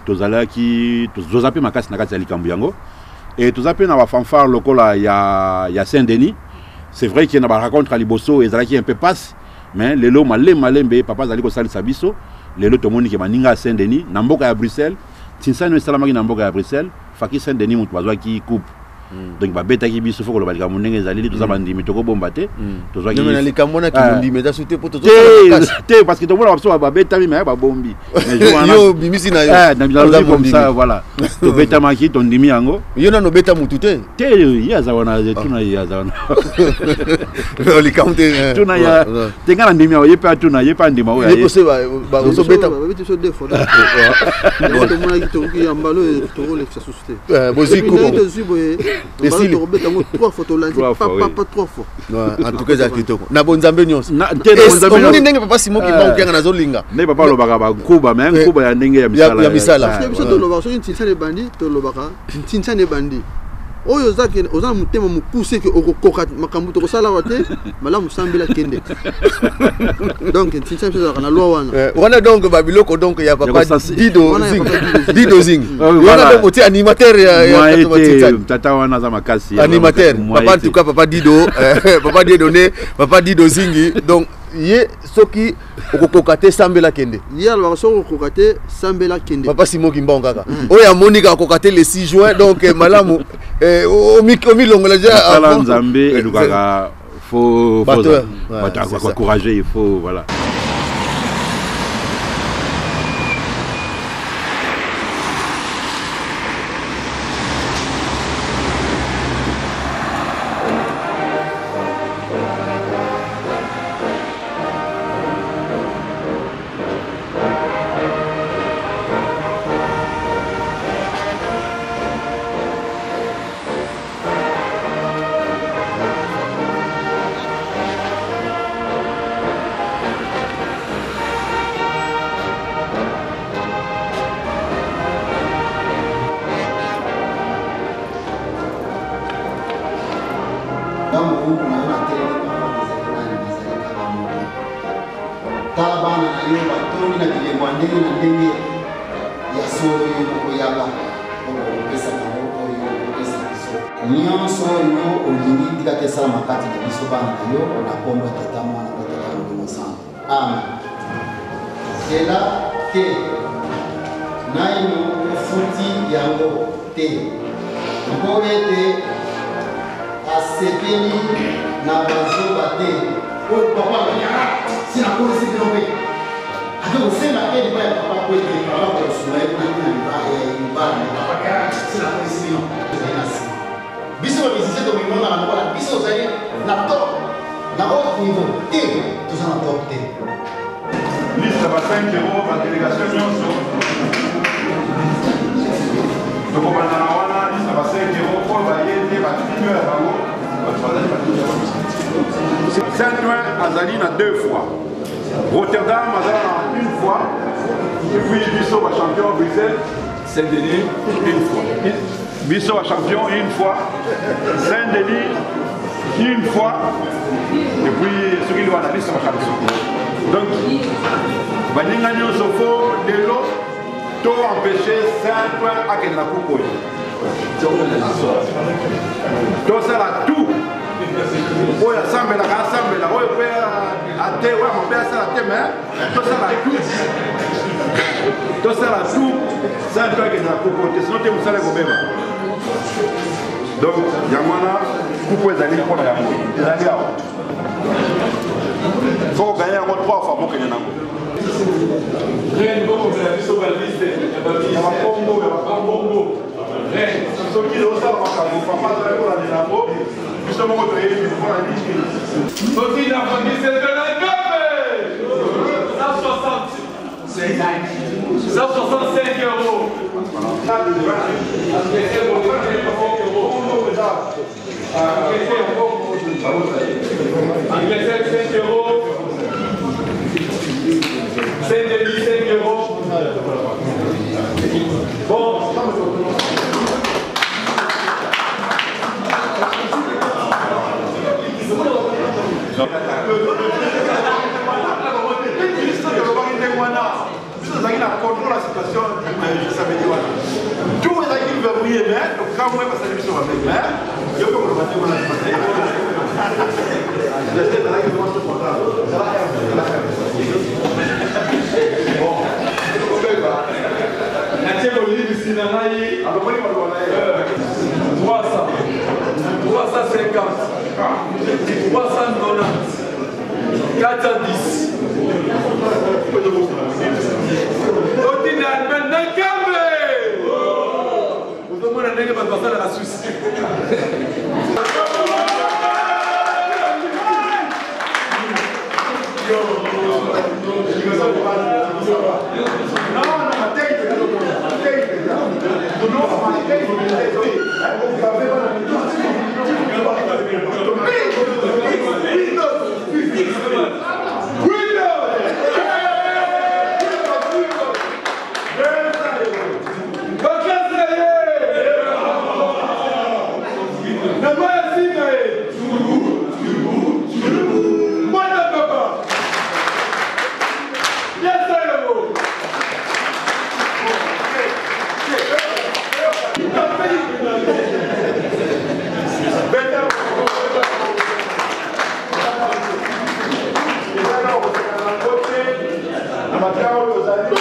tozalaki, toza mpe makasi na kati ya likambo yango. E toza mpe na bafanfare lokola ya Saint Denis. C'est vrai ke na barencontre ya liboso ezalaki un peu passe, mais lelo malembe malembe papa azali kosalisa biso. Lelo tomoni ke baninga ya Saint Denis na mboka ya Bruxelles, tinsani oyo esalamaki na mboka ya Bruxelles, faki Saint Denis moto bazwaki coupe. Donc babetaki biso. Faut koloba likambo ndenge ezaleli, toza bandimi, tokobomba te. Tozwaki na likambo wana kimondimi eza su te po te, parce que tomona biso babetami me babombi. Yo bimisi na yo comme ça, voilà, tobetamaki, tondimi yango. Yo nano obeta mutu te? Te, ye aza wana, tuna ye, aza wana. Likambo te. Tuna ya te, nga na ndimi yango, ye mpe atuna, ye mpe andima oyo. Ozobeta biso deux fois, tomonaki tokoki ya mbala oyo tokolekisa susu te. Bozwi coupe, tozwi boye, tokobeta yango trois fois, tolandi papa trois fois. En tout cas eza kitoko na bonzambe nyonso. Omoni ndenge papa Simon Kimbangu Kiangani nazolinga. Nde papa alobaka bankuba, me nkuba ya ndenge ya misala. Ya misala. Biso tolobaka soki ntinsani ebandi, tolobaka ntinsani ebandi. Oyo oza ke oza na motema mokuse ke okokoka makambo tokosala awa te, malamu sambela kende. Donc ntinsa biso ezalaka na loi wana. Wana donc babiloko donc ya papa Dido Zing. Dido Zing. Wana donc otie animateur ya tata wana aza makasi. Animateur. Papa en tout cas papa Dido, papa Dieudonné, papa Dido Zingi. Donc ye soki okokoka te sambela kende. Ye alobaka soki okokoka te sambela kende. Papa Simon Kimbangu kaka. Oyo amoni kaka akoka te le 6 juin donc malamu omilongola déjà. Sala Nzambe elukaka faut faut encourager, il faut voilà. Tala bana na yo batondi na bilembo ya ndenge na ndenge ya solo yo moko yaka mpona kopesa bango oyo okopesa biso nyonso oyo olingi tikaka esalama kati na biso bana na yo na nkombo ya Tata, Mwana mpe Tata Molimo Santo. Amen. Zela te naino ofuti yango te mpo ete asepeli na bazoba te. Oyo papa alobi, si nakolisi bino mpe ake kosenga aide epai ya papa po ete papa akosunga ye kuna ntina libala na papa. Si nakolisi bino ezali na nsima biso bamusicien tomimonaka lokola biso tozali na top na haut niveau te, toza na top te. Liste ba 5 euros ba délégation nyonso tokobanda na wana. Liste ba 5 euros oyo baye te batindi ya bango bato bazali batindi ya bango. Saint-Ouen azali na 2 fois, Rotterdam azali na 1 fois, et puis biso bachampion Bruxelles, Saint-Denis une fois, biso bachampion une fois, Saint-Denis une fois, et puis soki liwa na biso bachampion. Donc baninga nyonso fo lelo to empêcher Saint-Ouen akende na coupe oyo, tosala tout. Oyo asambelaka asambela, oyo mpe ate, oyo mabe asala te, mais tosala tout, tosala tout Saint-Ouen akende na coupe oyo te, sinon te mosala ekobeba. Donc yango wana coupe ezali mpona yango ezali awa, fo koganye yango 3 fois mokende nango. Ya bakombo ya bakombo soki osala makambo papa azali kolandela yango, biso moko toyebi mpona nini. Soki na 160 165 euros. Angleterre 5 euros. Saint-Denis 5 euros. Bon. Biso tozalaki na contrôle ya situation samedi wana, tout ezalaki verrouillé, mais tokamwe basali biso mabe, mais yo mpe koloba te wana ezalaki vraiment so content. Natie bolimbisi na ngai. Aloboli maloba na ye. 300, 350, 390, 410. Otinda na Nkambe, ozomona ndenge bato basalaka susi. Vatican oyo tozali.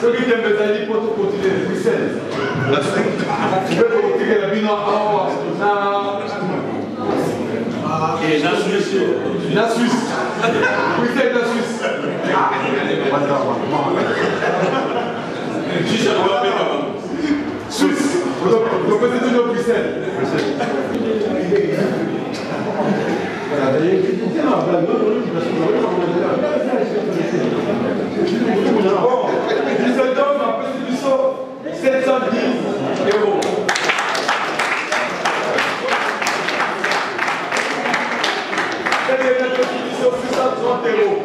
Soki tembe ezali mpo tokontinue Bruxelles mpe tokotikela bino awa na na Suisse. Bruxelles na Suisse. Suisse. Topesi bino Bruxelles. Bon, Düsseldorf apesi biso 710 euros. Apesi biso 630 euros.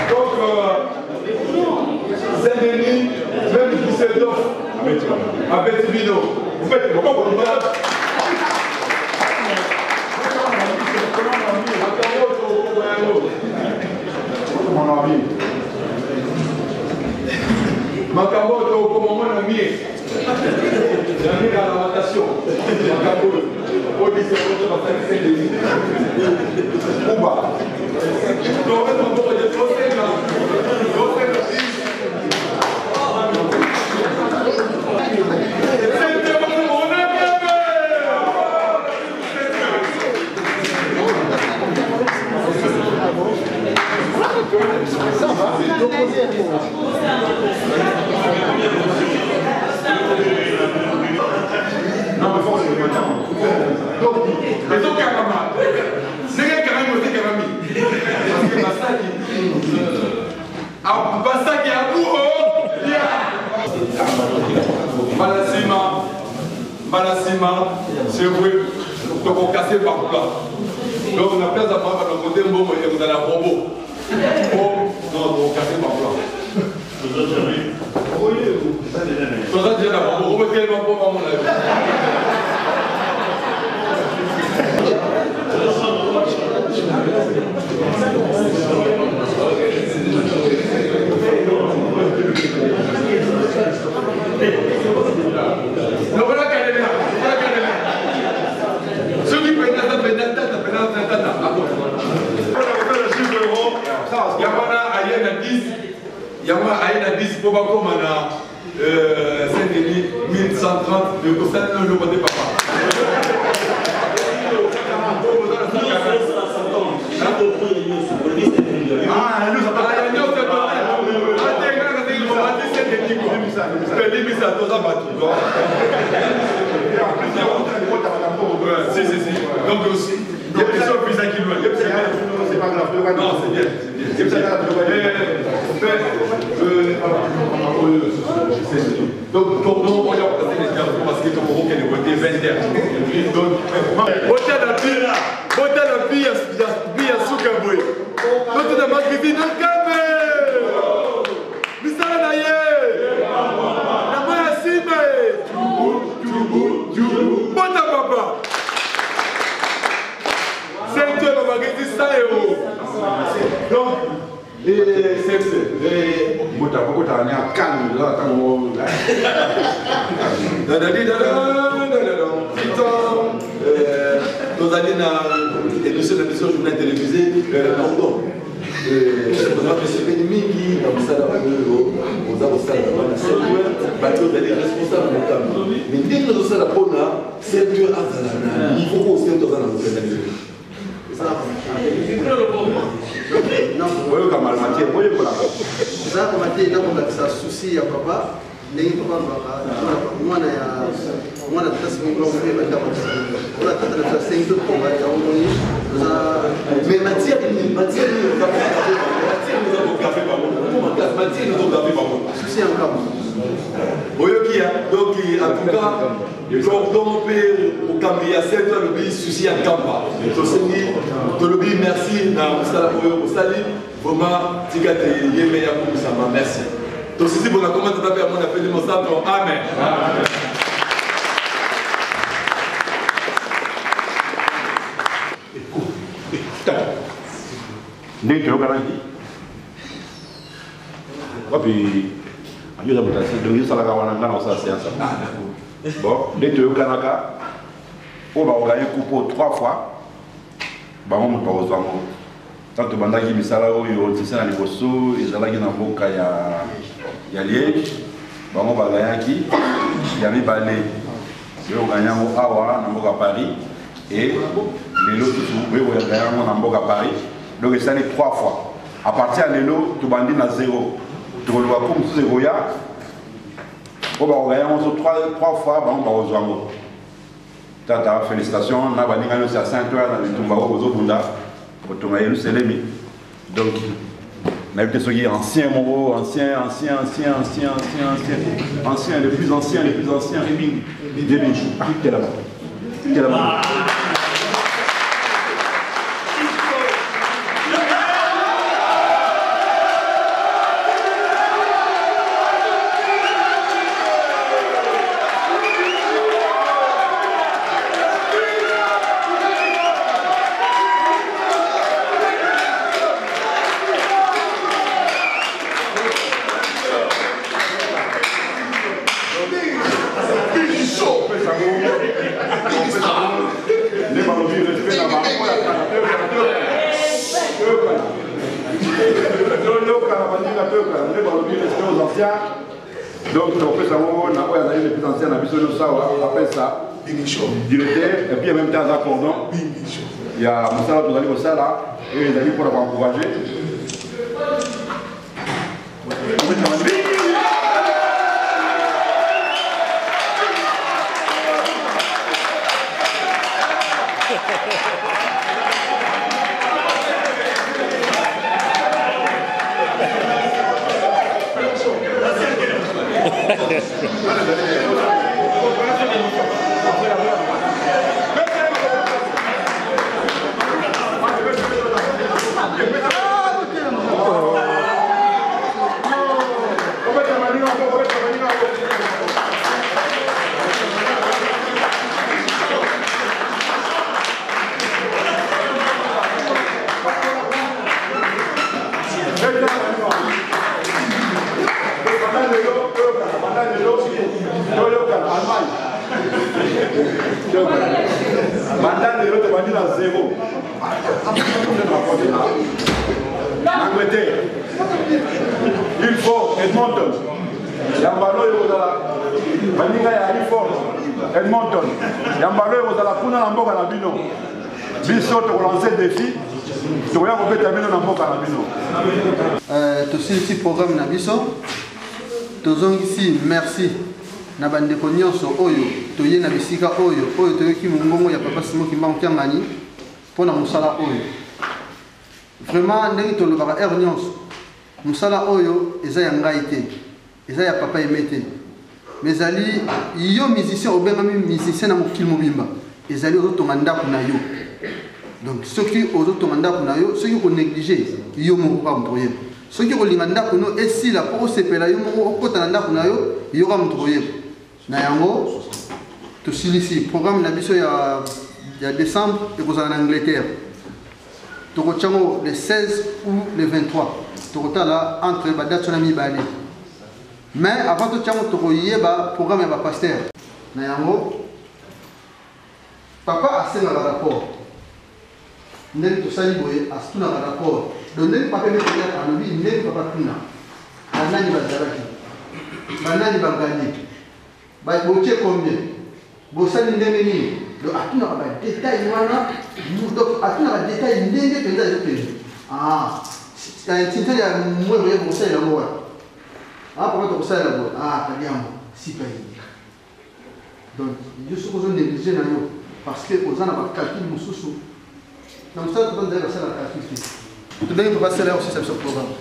Donc, Saint-Denis, même Düsseldorf, abeti bino. Vous faites makambo oyo tokokoma mwana mie yangi na lamentation makambo oyo oyo biso oyo basali sendeli kuba tokobeta maboko te tosenga tosenga. Ezokangama ndenge ekangami otekangami basaki basaki ya buo mbala nsima mbala nsima c'est vrai tokokase bakula. Donc na place ya mama bakote mbongo ekozala robot po non tokokase bakula toza deja na robot robot telema mpo bamona yo. Lokola kalela, lokola kalela. Soki mpenza aza mpenza tata mpenza aza tata akopesa chiffre euro yango wana aye na 10 yango aye na 10 mpo bakóma na Saint Denis 1130 mais kosala na eloko te papa. Limbisa toza bato. Si, si, si. Donc aussi, il y a plusieurs plus qui loin. C'est pas grave. Non, c'est bien. C'est bien. Donc, nous, on va passer les termes parce que ton gros qui est 20 heures. Donc, botala botala bi ya suka boye. Totuna makriti na Nkambe. Misala na ye. Na moi ya simbe. Bota papa. Ceinture babakisi 100 euros. Donc, c'est Bota bokota ni akani la tango. Tozali na émission na biso journal télévisé pardon oza tosepeli mingi na mosala oyo oza kosala na bana ceinture bato ozali responsable mokambi mais ndenge ozosala mpona ceinture azala na niveau oyo ceinture aza na mokanda lelo. Oyoka malmatière, boyekolaka. Eza koma te nakolakisa souci ya papa ndenge papa alobaka mwana ya mwana tata simon mpe bandako oyo tata na biso asengi totonga yango moni toza. Mais matière nini matière nini matière nini oza kogafe bango matière nini ozogafe bango? Souci ya nkambo. Oyoki ya donc en tout cas cordon mpe mokambi ya sento alobi souci ya nkamba tosengi tolobi merci na mosala oyo bosali vraiment tika te ye me ya komisama merci tosisi mpona koma tata mpe amona peli mosanto amen. Ndenge toyokanaki wapi ayo oza moto asi donc ezosalaka wana nga na kosala séance. Bon, nde toyokanaka oyo bakoganye coupe oyo trois fois bango moto bakozwa yango. Ntango tobandaki misala oyo, tisa na liboso ezalaki na mboka ya, ya Liège, bango bagayaki ya mibale boyokani yango awa na mboka Paris et lelo susu boyekoyaka yango na mboka Paris. Donc esali trois fois. À partir ya lelo tobandi na zéro, tokoluka ko mosusu ekoya oyo bakogaya yango so trois fois, bango bakozwa yango. Tata, félicitation na baninga nyonso ya Saint Ouen na bitumba oyo bozobunda kotonga Yerusalemi. Donc nayebi te soki ancien moko, ancien, ancien, ancien, ancien, ancien, ancien, ancien, le plus ancien, le plus ancien, Debingi, telama, telama. Nde balobi respect na bango ya kala. Toyokana baninga, toyokana. Nde balobi respect aux anciens. Donc tokopesa yango na oyo azali le plus ancien na biso nyonso awa, apesa directeur et puis en même temps aza cordon ya mosala tozali kosala oyo ezali mpona koencourage. Banda lelo tobandi na zero. Angleterre, il faut Edmonton, yambalo oyo ekozala baninga ya Ilford, Edmonton, yambalo oyo ekozala kuna na mboka na bino. Biso tokolance défi, tokoya kobeta bino na mboka na bino. Tosilisi programme na biso, tozongisi merci na bandeko nyonso oyo toye na bisika oyo, oyo toyoki mongongo ya papa Simon Kimbangu Kiangani mpo na mosala oyo. Vraiment, ndenge tolobaka heure nyonso, mosala oyo eza ya ngai te, eza ya papa Aimé te, mais ezali yo musicien, obengami musicien na mokili mobimba, ezali ozotonga ndako na yo. Donc soki ozotonga ndako na yo, soki okonéglige yo moko kaka moto koyeba, soki okolinga ndako no esila mpo osepela yo moko okota na ndako na yo, yo kaka moto koyeba. Na yango tosilisi programme na biso ya décembre, ekozala na Angleterre. Tokotia yango le 16 ou le 23, tokotala entre badate wana mibale. Mais avant totia yango, tokoyeba programme ya bapasteur. Na yango papa asengaka rapport ndenge tosali boye, atunaka rapport. Donc ndenge papa ebeteli alobi, ndenge papa tuna banani bazalaki, banani baganye, botie combien, bosali ndenge nini. Donc atunaka badetail wana, donc atunaka detail ndenge mpenza ezokende. Tinteli ya mwero ye bokosalela yango wapi? Papa, tokosalela boye. Kadi yango sipa ye. Donc yo soki ozo néglige na yo parce que oza na bacalcul mosusu na mosala, toza nzali basala calcul te. Tobenge mpo basala osisa biso programme.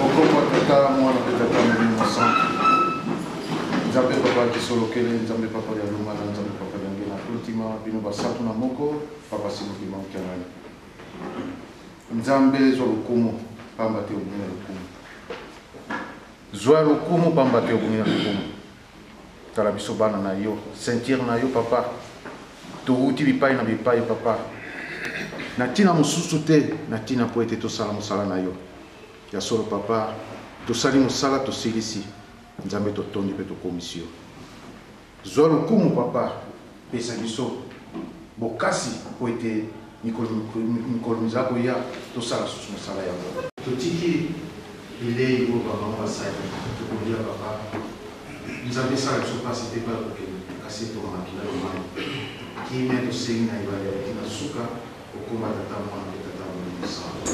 Okomba Tata, Mwana mpe Tata Molimo Santu, Nzambe Papa Kisolokele, Nzambe Papa ya Lumana, Nzambe Papa ya Ngena Ultima, bino basantu na moko, Papa Simon Kimbangu Kiangani. Nzambe, zwa lokumu pamba te obongi na lokumu. Zwa lokumu pamba te obongi na lokumu. Tala biso bana na yo, ceinture na yo papa. Towuti bipai na bipai papa. Na ntina mosusu te, na ntina mpo ete tosala mosala na yo. Ya solo papa, Tosali mosala tosilisi, Nzambe totondi mpe tokomisi yo. Zwa lokumu Papa, pesa biso bokasi mpo ete mikolo mikolo mizala koya tosala susu mosala yango. Totiki bilei oyo ba mama basali tokolia papa. Nzambe esala biso pasi te epai okokende kasi etonga makila yo mayi. Kimia tosengi na ebandeli ti na suka okoma tata mwana mpe tata molimo santu.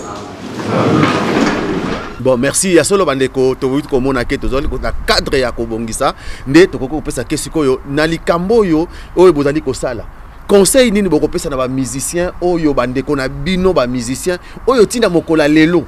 Amen. Bon, merci ya solo bandeko, tokoki komona ke tozali na cadre ya kobongisa nde tokoki kopesa ke sikoyo na likambo oyo oyo bozali kosala. Conseil nini bokopesa na ba musiciens oyo bandeko na bino ba musiciens oyo ntina mokolo ya lelo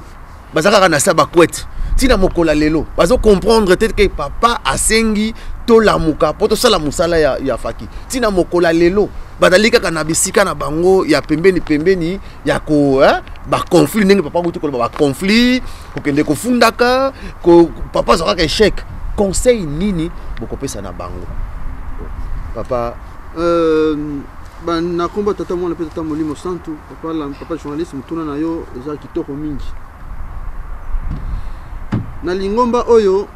baza kaka na sa bakwete, ntina mokolo ya lelo bazo comprendre te ke papa asengi tolamuka mpo tosala mosala ya, ya faki. Ntina mokolo ya lelo bazali kaka na bisika na bango ya pembeni pembeni ya ko eh, baconflit, ndenge papa akuti koloba baconflit, kokende kofundaka ko, papa azwa kaka échec. Conseil nini bokopesa na bango papa? Na komba tata mwana mpe tata molimo santu. Papa, la, papa journaliste, motuna na yo eza kitoko mingi. Na lingomba oyo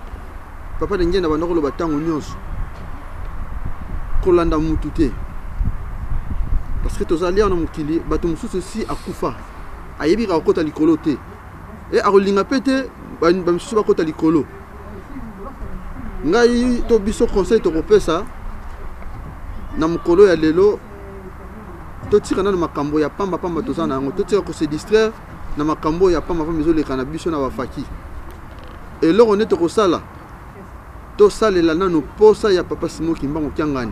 papa ndenge na banda koloba ntango nyonso, kolanda mutu te, parce que tozali awa na mokili, bato mosusu si akufa ayebi kaka kokota likolo te, e akolinga mpe te bamisusu bakota likolo. Ngai to biso conseil tokopesa na mokolo ya lelo, totika nano makambo ya pamba pamba toza na yango, totika kose distraire na makambo ya pamba pamba ezoleka na biso na bafaki. Eloko nde tokosala, tosalela nano posa ya papa Simon Kimbangu Kiangani.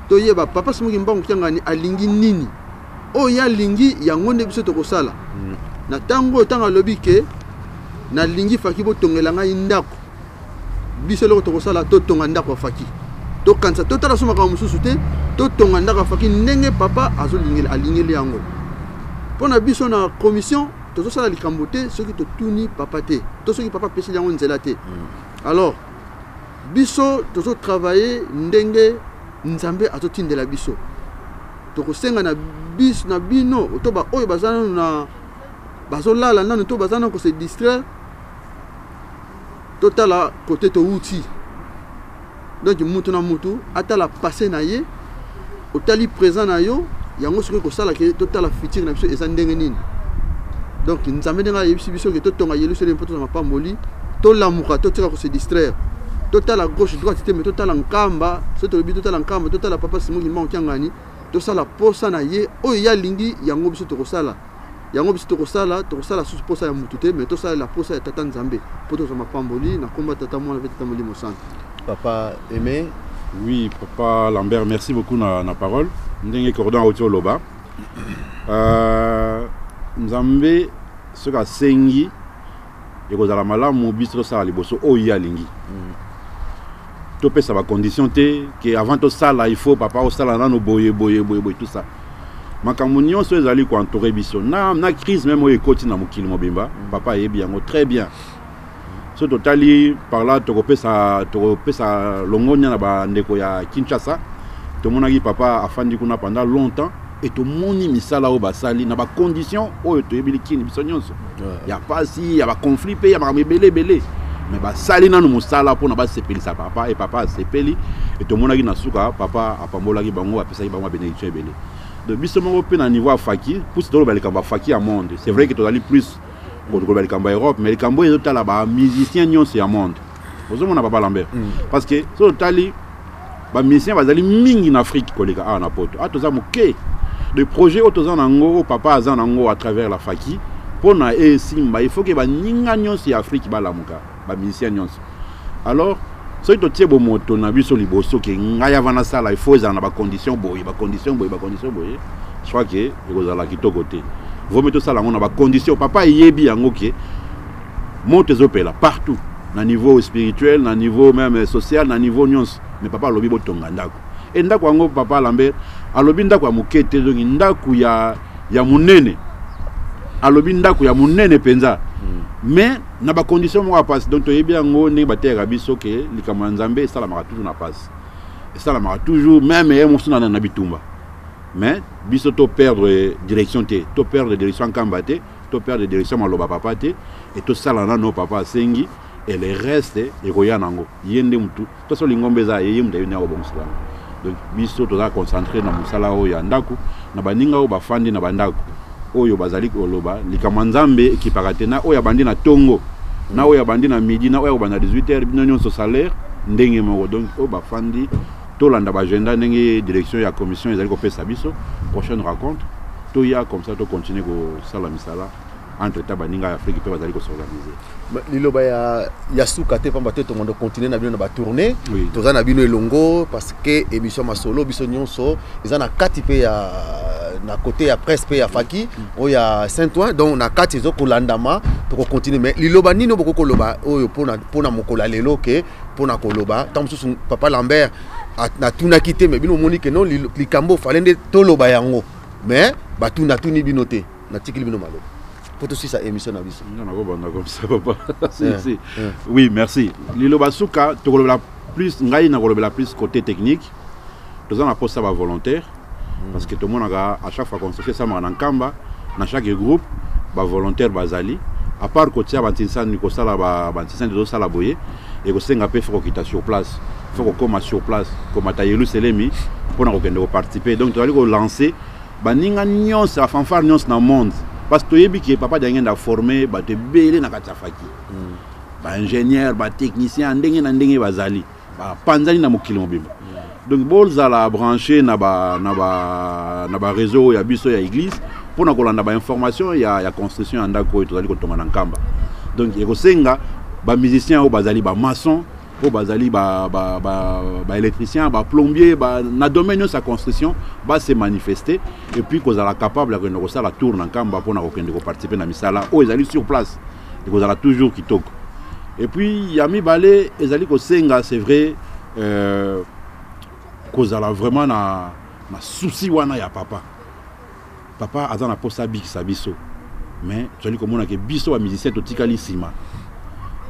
Toyeba papa Simon Kimbangu Kiangani alingi nini, oyo ye alingi yango nde biso tokosala. Na ntango oyo, ntango alobi ke nalingi faki botongela ngai ndako, biso eloko tokosala, totonga ndako ya faki. Tokanisa, totala so makambo mosusu te, totonga ndako ya faki ndenge papa azolingela, alingeli yango. Mpo na biso na commission, tozosala likambo te soki totuni papa te, to soki papa apeseli yango nzela te. Alors biso tozotravaille ndenge Nzambe azotindela biso. Tokosenga na biso na bino to ba oyo baza nanu na bazolala nanu to baza nanu kose distraire, totala kote towuti. Donc mutu na mutu atala passé na ye, otali présent na yo, yango soki kosala ke totala futur na biso eza ndenge nini. Donc Nzambe ndenge ayebisi biso ke totonga Yelusalemi mpo tozwa mapamboli, tolamuka, totika kose distraire, totala gauche droite te, mais totala Nkamba. Soki tolobi totala Nkamba, totala papa Simon Kimbangu Kiangani, tosala posa na ye oyo ye alingi, yango biso tokosala, yango biso tokosala. Tokosala susu posa ya mutu te, mais tosalela posa ya tata Nzambe mpo tozwa mapamboli na komba tata mwana mpe tata molimo santu. Papa Aimé. Oui, papa Lambert, merci beaucoup na, na parole. Ndenge cordon auti oloba. Nzambe soki asengi ekozala malamu biso tosala liboso oyo ye alingi. Topesa ba condition te ke avant tosala il faut papa osala nano boye boye boye boye, tout ça. Makambo nyonso ezali koentourer biso na, na crise même oyo ekoti na mokili mobimba, papa ayebi yango très bien. So totali par là, tokopesa tokopesa longonya na bandeko ya Kinshasa. Tomonaki papa afandi kuna pendant longtemps et tomoni misala oyo basali na bacondition oyo toyebi kini biso nyonso ya pasi, ya baconflit mpe ya makambo ebele ebele, mais basali nanu mosala mpona basepelisa papa, e papa asepeli. E tomonaki na suka papa apambolaki bango, apesaki bango babénédiction ebele. Donc biso moko mpe na niveau ya faki pusi toloba likambo ya faki ya monde. C'est vrai que tozali plus koloba likambo ya Europe, mais likambo oyo ezotala bamusicien nyonso ya monde. Ozomona papa Lambert, parce que so totali bamusicien bazali mingi na Afrique koleka awa na poto. Awa toza moke. De projet oyo toza nango, oyo papa aza nango à travers la faki mpona esimba, il faut ke baninga nyonso ya Afrique balamuka, bamusicien nyonso. Alors soki totie bomoto na biso liboso ke ngai avant nasala il faut ezala na bacondition boye, bacondition boye, bacondition boye, je crois ke ekozala kitoko te. Vomi tosala yango na bacondition papa eyebi yango ke moto ezopela partout, na niveau spirituel, na niveau même social, na niveau nyonso. Mais papa alobi botonga ndako, e ndako yango papa Lambert alobi ndako ya moke te, zongi ndako ya, ya monene, alobi ndako ya monene mpenza, mais na bacondition moko ya pasi. Donc toyebi yango ndenge bateyaka biso ke likambo ya Nzambe esalamaka toujours na pasi, esalamaka toujours même ye mosusu na, na bitumba. Mais biso to perdre direction te, to perdre direction Nkamba te, to perdre direction maloba papa te, e tosala nano papa asengi. Et le reste ekoya nango. Ye nde mutu to so lingomba eza ye, ye mutu ayebi ndenge akobongisela yango. Donc biso toza concentré na mosala oyo ya ndako, na baninga oyo bafandi na bandako oyo bazali koloba likambo ya Nzambe ekipaka te, na oyo abandi na tongo, na oyo abandi na midi, na oyo akobanda 18 heures, bino nyonso salaire ndenge moko. Donc oyo bafandi, tolanda ba agenda ndenge direction ya commission ezali kopesa biso. Prochaine rencontre toya comme ça, to continuer kosala misala. Entre temps baninga ya Afrique mpe bazali kosorganiser. Liloba ya suka te, pamba te tomondo continuer na bino na ba tournée. Toza na bino elongo parce que émission masolo biso nyonso eza na kati mpe ya na côté ya presse mpe ya faki oyo ya Saint-Ouen, donc na kati ezo kolandama, tokocontinue. Mais liloba nini oyo bokoki koloba oyo mpona mokolo ya lelo ke mpona koloba? Ntango mosusu papa Lambert natunaki te, mais bino omoni ke non, likambo fale nde toloba yango, mais batunatuni bino te. Natikili bino maloba po tosisa émission na biso. Nga nakobanda comme ça, papa. Si, si. Oui, merci. Liloba suka, tokolobela plus, ngai nakolobela plus côté technique. Toza na posa ba volontaire, parce que tomonaka à chaque fois construction esalamaka na Nkamba, na chaque groupe ba volontaire bazali. À part kotia bantinsani, kosala bantinsani, tozosala boye, ekosenga mpe faut kokita sur place, faut kokóma sur place, komata Yelusalemi mpona kokende koparticiper. Donc tozali kolancer baninga nyonso ya fanfare nyonso na monde, parce que toyebi ke papa Diangenda aforme bato ebele na kati ya faki, baingénieur, batechnicien ndenge na ndenge, bazali bapanzani na mokili mobimba. Donc bozala branché na ba réseau oyo ya biso ya église mpona kolanda bainformation ya construction ya ndako oyo tozali kotonga na Nkamba. Donc ekosenga bamusicien oyo bazali bamaçon, oyo bazali baélectricien, ba baplombier, na domaine nyonso ya construction, base manifester et puis kozala capable ya kokende kosala tour na Nkamba mpona kokende koparticiper na misala oyo ezali sur place. Ekozala toujours kitoko. Et puis ya mibale, ezali kosenga, c'est vrai, kozala vraiment na souci wana ya papa. Papa aza na posa abikisa biso, mais tozali komona ke biso bamusicien totikali nsima,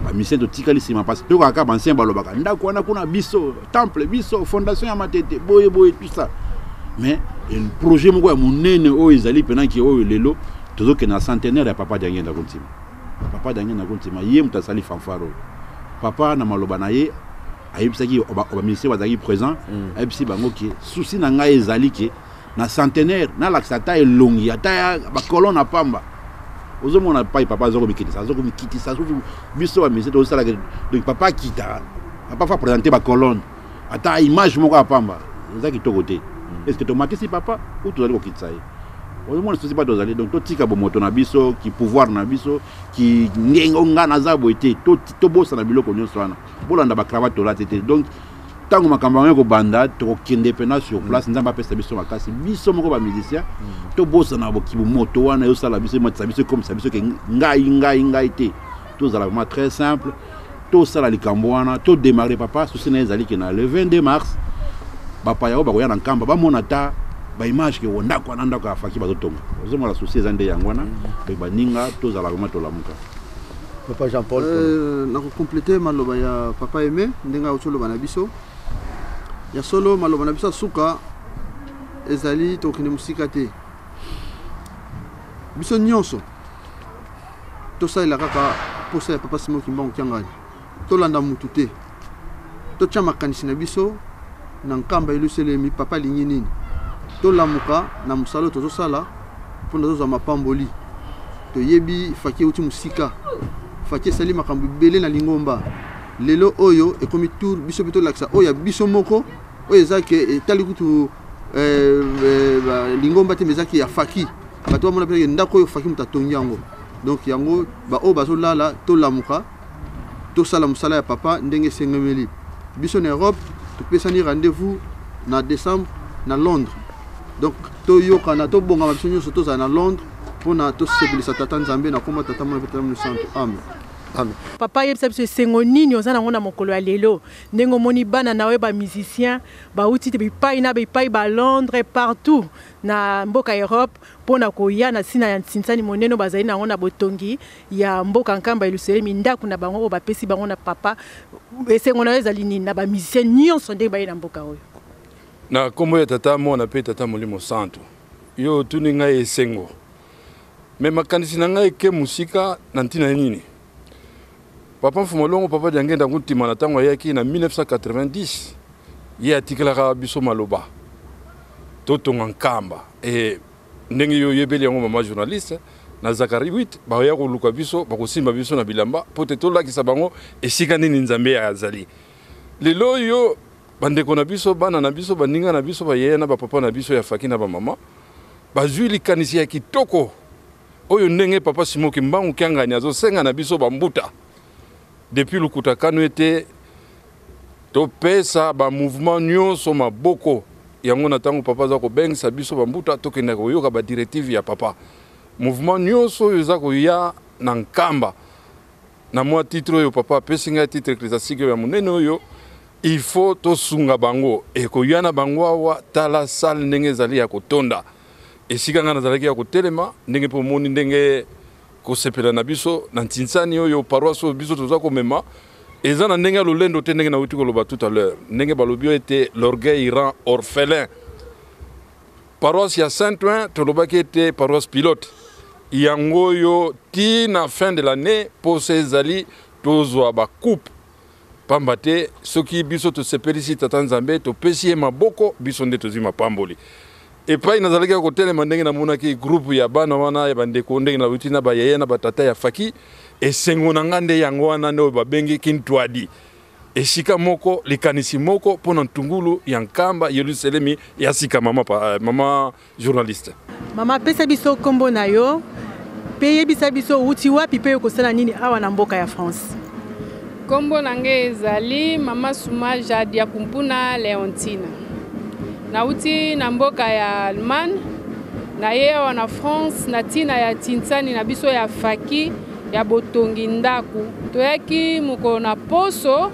bamusicien totikali nsima, parce que toyokaka kaka baancien balobaka ndako wana kuna, biso temple, biso fondation ya Matete, boye boye, tout ça. Mais projet moko ya monene oyo ezali mpenaki oyo lelo tozokende na centenaire ya papa Diangenda Kuntima. Papa Diangenda Kuntima, ye moto asali fanfare oyo. Papa na maloba na ye ayebisaki bamusicien bazalaki présent, ayebisi bango ke souci na ngai ezali ke na centenaire nalakisa ata elongi, ata bacolonne na pamba. Ozomona pai papa aza komikitisa, aza komikitisa. Biso bamusicien tozosalaka, donc papa akita, papa fa présenter bacolonne, ata image moko ya pamba eza kitoko te. Est ce que tomatisi papa ou tozali kokitisa ye? Ozomona sosi mpa tozali. Donc totika bomoto na biso, ki pouvoir na biso, ki ndenge nga naza boye te. Tobosana biloko nyonso wana, bolanda bacravate tolati te. Donc ntango makambo yango ekobanda, tokokende mpena sur place. Nzambe apesa biso makasi, biso moko bamusicien tobosana bokibu moto wana ezosala biso, ematisa biso, ekomisa biso ke ngai, ngai, ngai te. Tozala vraiment très simple, tosala likambo wana, todémarre. Papa souci na ye ezali ke na le 22 mars bapaya oyo bakoya na Nkamba bamona ata baimage ke ndako wana, ndako ya faki bazotonga. Ozomona souci eza nde yango wana. Donc baninga, tozala vraiment, tolamuka. Papa Jean Paul. Nakokomplete maloba ya papa Aime ndenge auti oloba na biso. Ya solo, maloba na biso ya suka ezali, tokokende mosika te, biso nyonso tosalela kaka posa ya papa Simon Kimbangu Kiangani. Tolanda mutu te, totya makanisi na biso na Nkamba Yelusalemi. Papa alingi nini? Tolamuka na mosala oyo tozosala mpona tozwa mapamboli. Toyebi faki euti mosika, faki esali makambo ebele na lingomba. Lelo oyo ekomi tour biso mpe tolakisa oyo ya biso moko, oyo eza ke etali kutu lingomba te, mais ezaki ya faki. Bato bamona mpe ndako oyo faki moto atongi yango. Donc yango, baoyo bazolala, tolamuka, tosala mosala ya papa ndenge esengemeli. Biso na Europe topesani rendez-vous na décembre na Londres. Donc toyokana, tobongama, biso nyonso tozala na Londres mpona tosepelisa tata Nzambe na komba Tata, Mwana mpe Tata Mosantu. Amen. Amen. Papa, yebisa biso esengo nini oza nango na mokolo ya lelo, ndenge omoni bana na yo bamusicien bauti te bipai na bipai, balondres, partout na mboka Europe, mpona koya na ntina ya nsinsani monene bazali nango na botongi ya mboka Nkamba Yelusalemi, ndako na bango oyo bapesi bango na papa. Esengo na yo ezali nini na bamusicien nyonso ndenge baye na mboka oyo? Na nkombo ya Tata, Mwana mpe Tata Molimo Santo. Yo otuni ngai esengo, me makanisi na ngai eke mosika na ntina nini. Papa Mfumu Longo, Papa Diangenda Nkuntima na ntango ayaki na 1990, ye atikelaka biso maloba totonga Nkamba. E ndenge yo oyebeli yango mama journaliste, na Zacharie 8 bakoya koluka biso, bakosimba biso na bilamba mpo te tolakisa bango esika nini Nzambe azali. Lelo oyo bandeko na biso, bana na biso, baninga na biso, bayaya na bapapa na biso ya faki na bamama bazwi likanisi ya kitoko oyo ndenge papa Simon Kimbangu Kiangani azosenga na biso bambuta depuis lukuta kano ete topesa ba mouvement nyonso maboko. Yango na ntango papa aza kobengisa biso bambuta tokende koyoka ba directive ya papa. Mouvement nyonso oyo eza koya na Nkamba na mwa titre oyo papa apesi ngai, titre ecclésiastique oyo ya monene oyo, il faut tosunga bango. Ekoya na bango awa, tala salle ndenge ezali ya kotonda, esika ngai nazalaki ya kotelema, ndenge mpe omoni ndenge kosepela na biso na ntinsani oyo paroisse oyo biso toza komema eza na ndenge ya lolendo te, ndenge nauti koloba tout à l'heure, ndenge balobi oyo ete l'orgueil rend orphelin. Paroisse ya Saint-Ouen tolobaki ete paroisse pilote yango oyo ti na fin de l'année posa ezali tozwa ba coupe, pamba te soki biso tosepelisi tata Nzambe, topesi ye maboko, biso nde tozwi mapamboli. Epai nazalaki ya kotelema, ndenge namonaki groupe ya bana wana ya bandeko, ndenge nauti na bayaya na batata ya faki, esengo na nga nde yango wana nde oyo babengi kintwadi, esika moko, likanisi moko mpo na ntungulu ya Nkamba Yelusalemi ya sika. Mama, mama journaliste, mama, pesa biso nkombo na yo mpe yebisa biso outi wapi mpe okosala nini awa na mboka ya France. Nkombo na ngai ezali Mama Suma Jadia Kumpuna Leontina. Nauti na mboka ya Allemagne, naye awa na France na ntina ya tinsani na biso ya faki ya botongi ndako. Toyaki mokolo na poso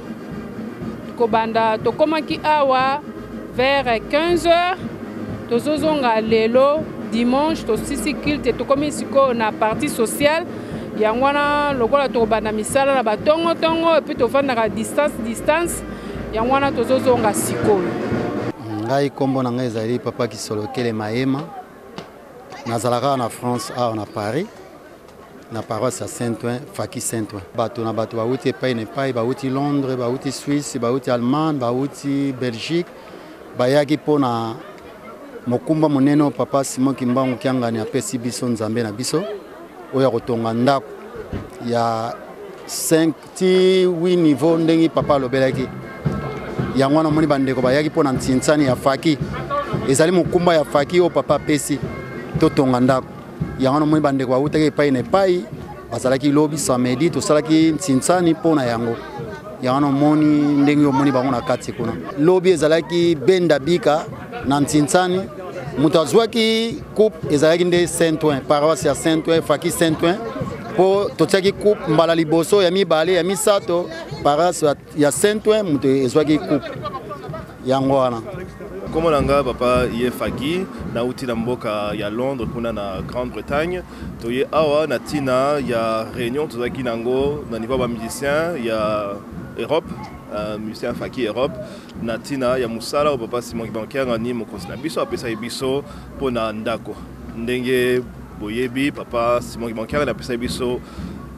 kobanda, tokomaki awa vers 15 heures, tozozonga lelo dimanche, tosisi culte, tokomi sikoyo na partie sociale. Yango wana lokola tokobanda misala na batongotongo epuis tovandaka distance distance, yango wana tozozonga sikoyo. Ngai nkombo na ngai ezali Papa Kisolokele Mayema, nazalaka na France awa na Paris, na paroisse ya Saint-Ouen, Faki Saint-Ouen. Bato na bato bauti epai na epai, bauti Londres, bauti Suisse, bauti Allemagne, bauti Belgique, bayaki mpona mokumba monene oyo Papa Simon Kimbangu Kiangani apesi biso, Nzambe na biso, oyo ya kotonga ndako ya 5 ti 8 niveau ndenge papa alobelaki. Yango wana omoni bandeko bayaki mpona ntinsani ya faki, ezali mokumba ya faki oyo papa apesi totonga ndako. Yango wana omoni bandeko bautaki epai na epai, bazalaki lobi samedi tosalaki ntinsani mpona yango. Yango wana omoni ndenge omoni bango na kati kuna. Lobi ezalaki benda bika na ntinsani, moto azwaki coupe ezalaki nde Saint-Ouen, paroisse ya Saint-Ouen, faki Saint-Ouen, mpo totiaki coupe mbala liboso, ya mibale, ya misato, paroisse ya Saint-Ouen moto ezwaki coupe. Yango wana. Kombo na nga Papa Ye Faki, nauti na mboka ya Londres kuna na Grande-Bretagne. Toye awa na tina ya réunion tozalaki nango na niveau ya ba musiciens ya Europe, musicien Faki Europe, na tina ya mosala oyo Papa Simon Kimbangu Kiangani mokonzi na biso apesaki biso mpo na ndako. Ndenge boyebi, Papa Simon Kimbangu Kiangani apesaki biso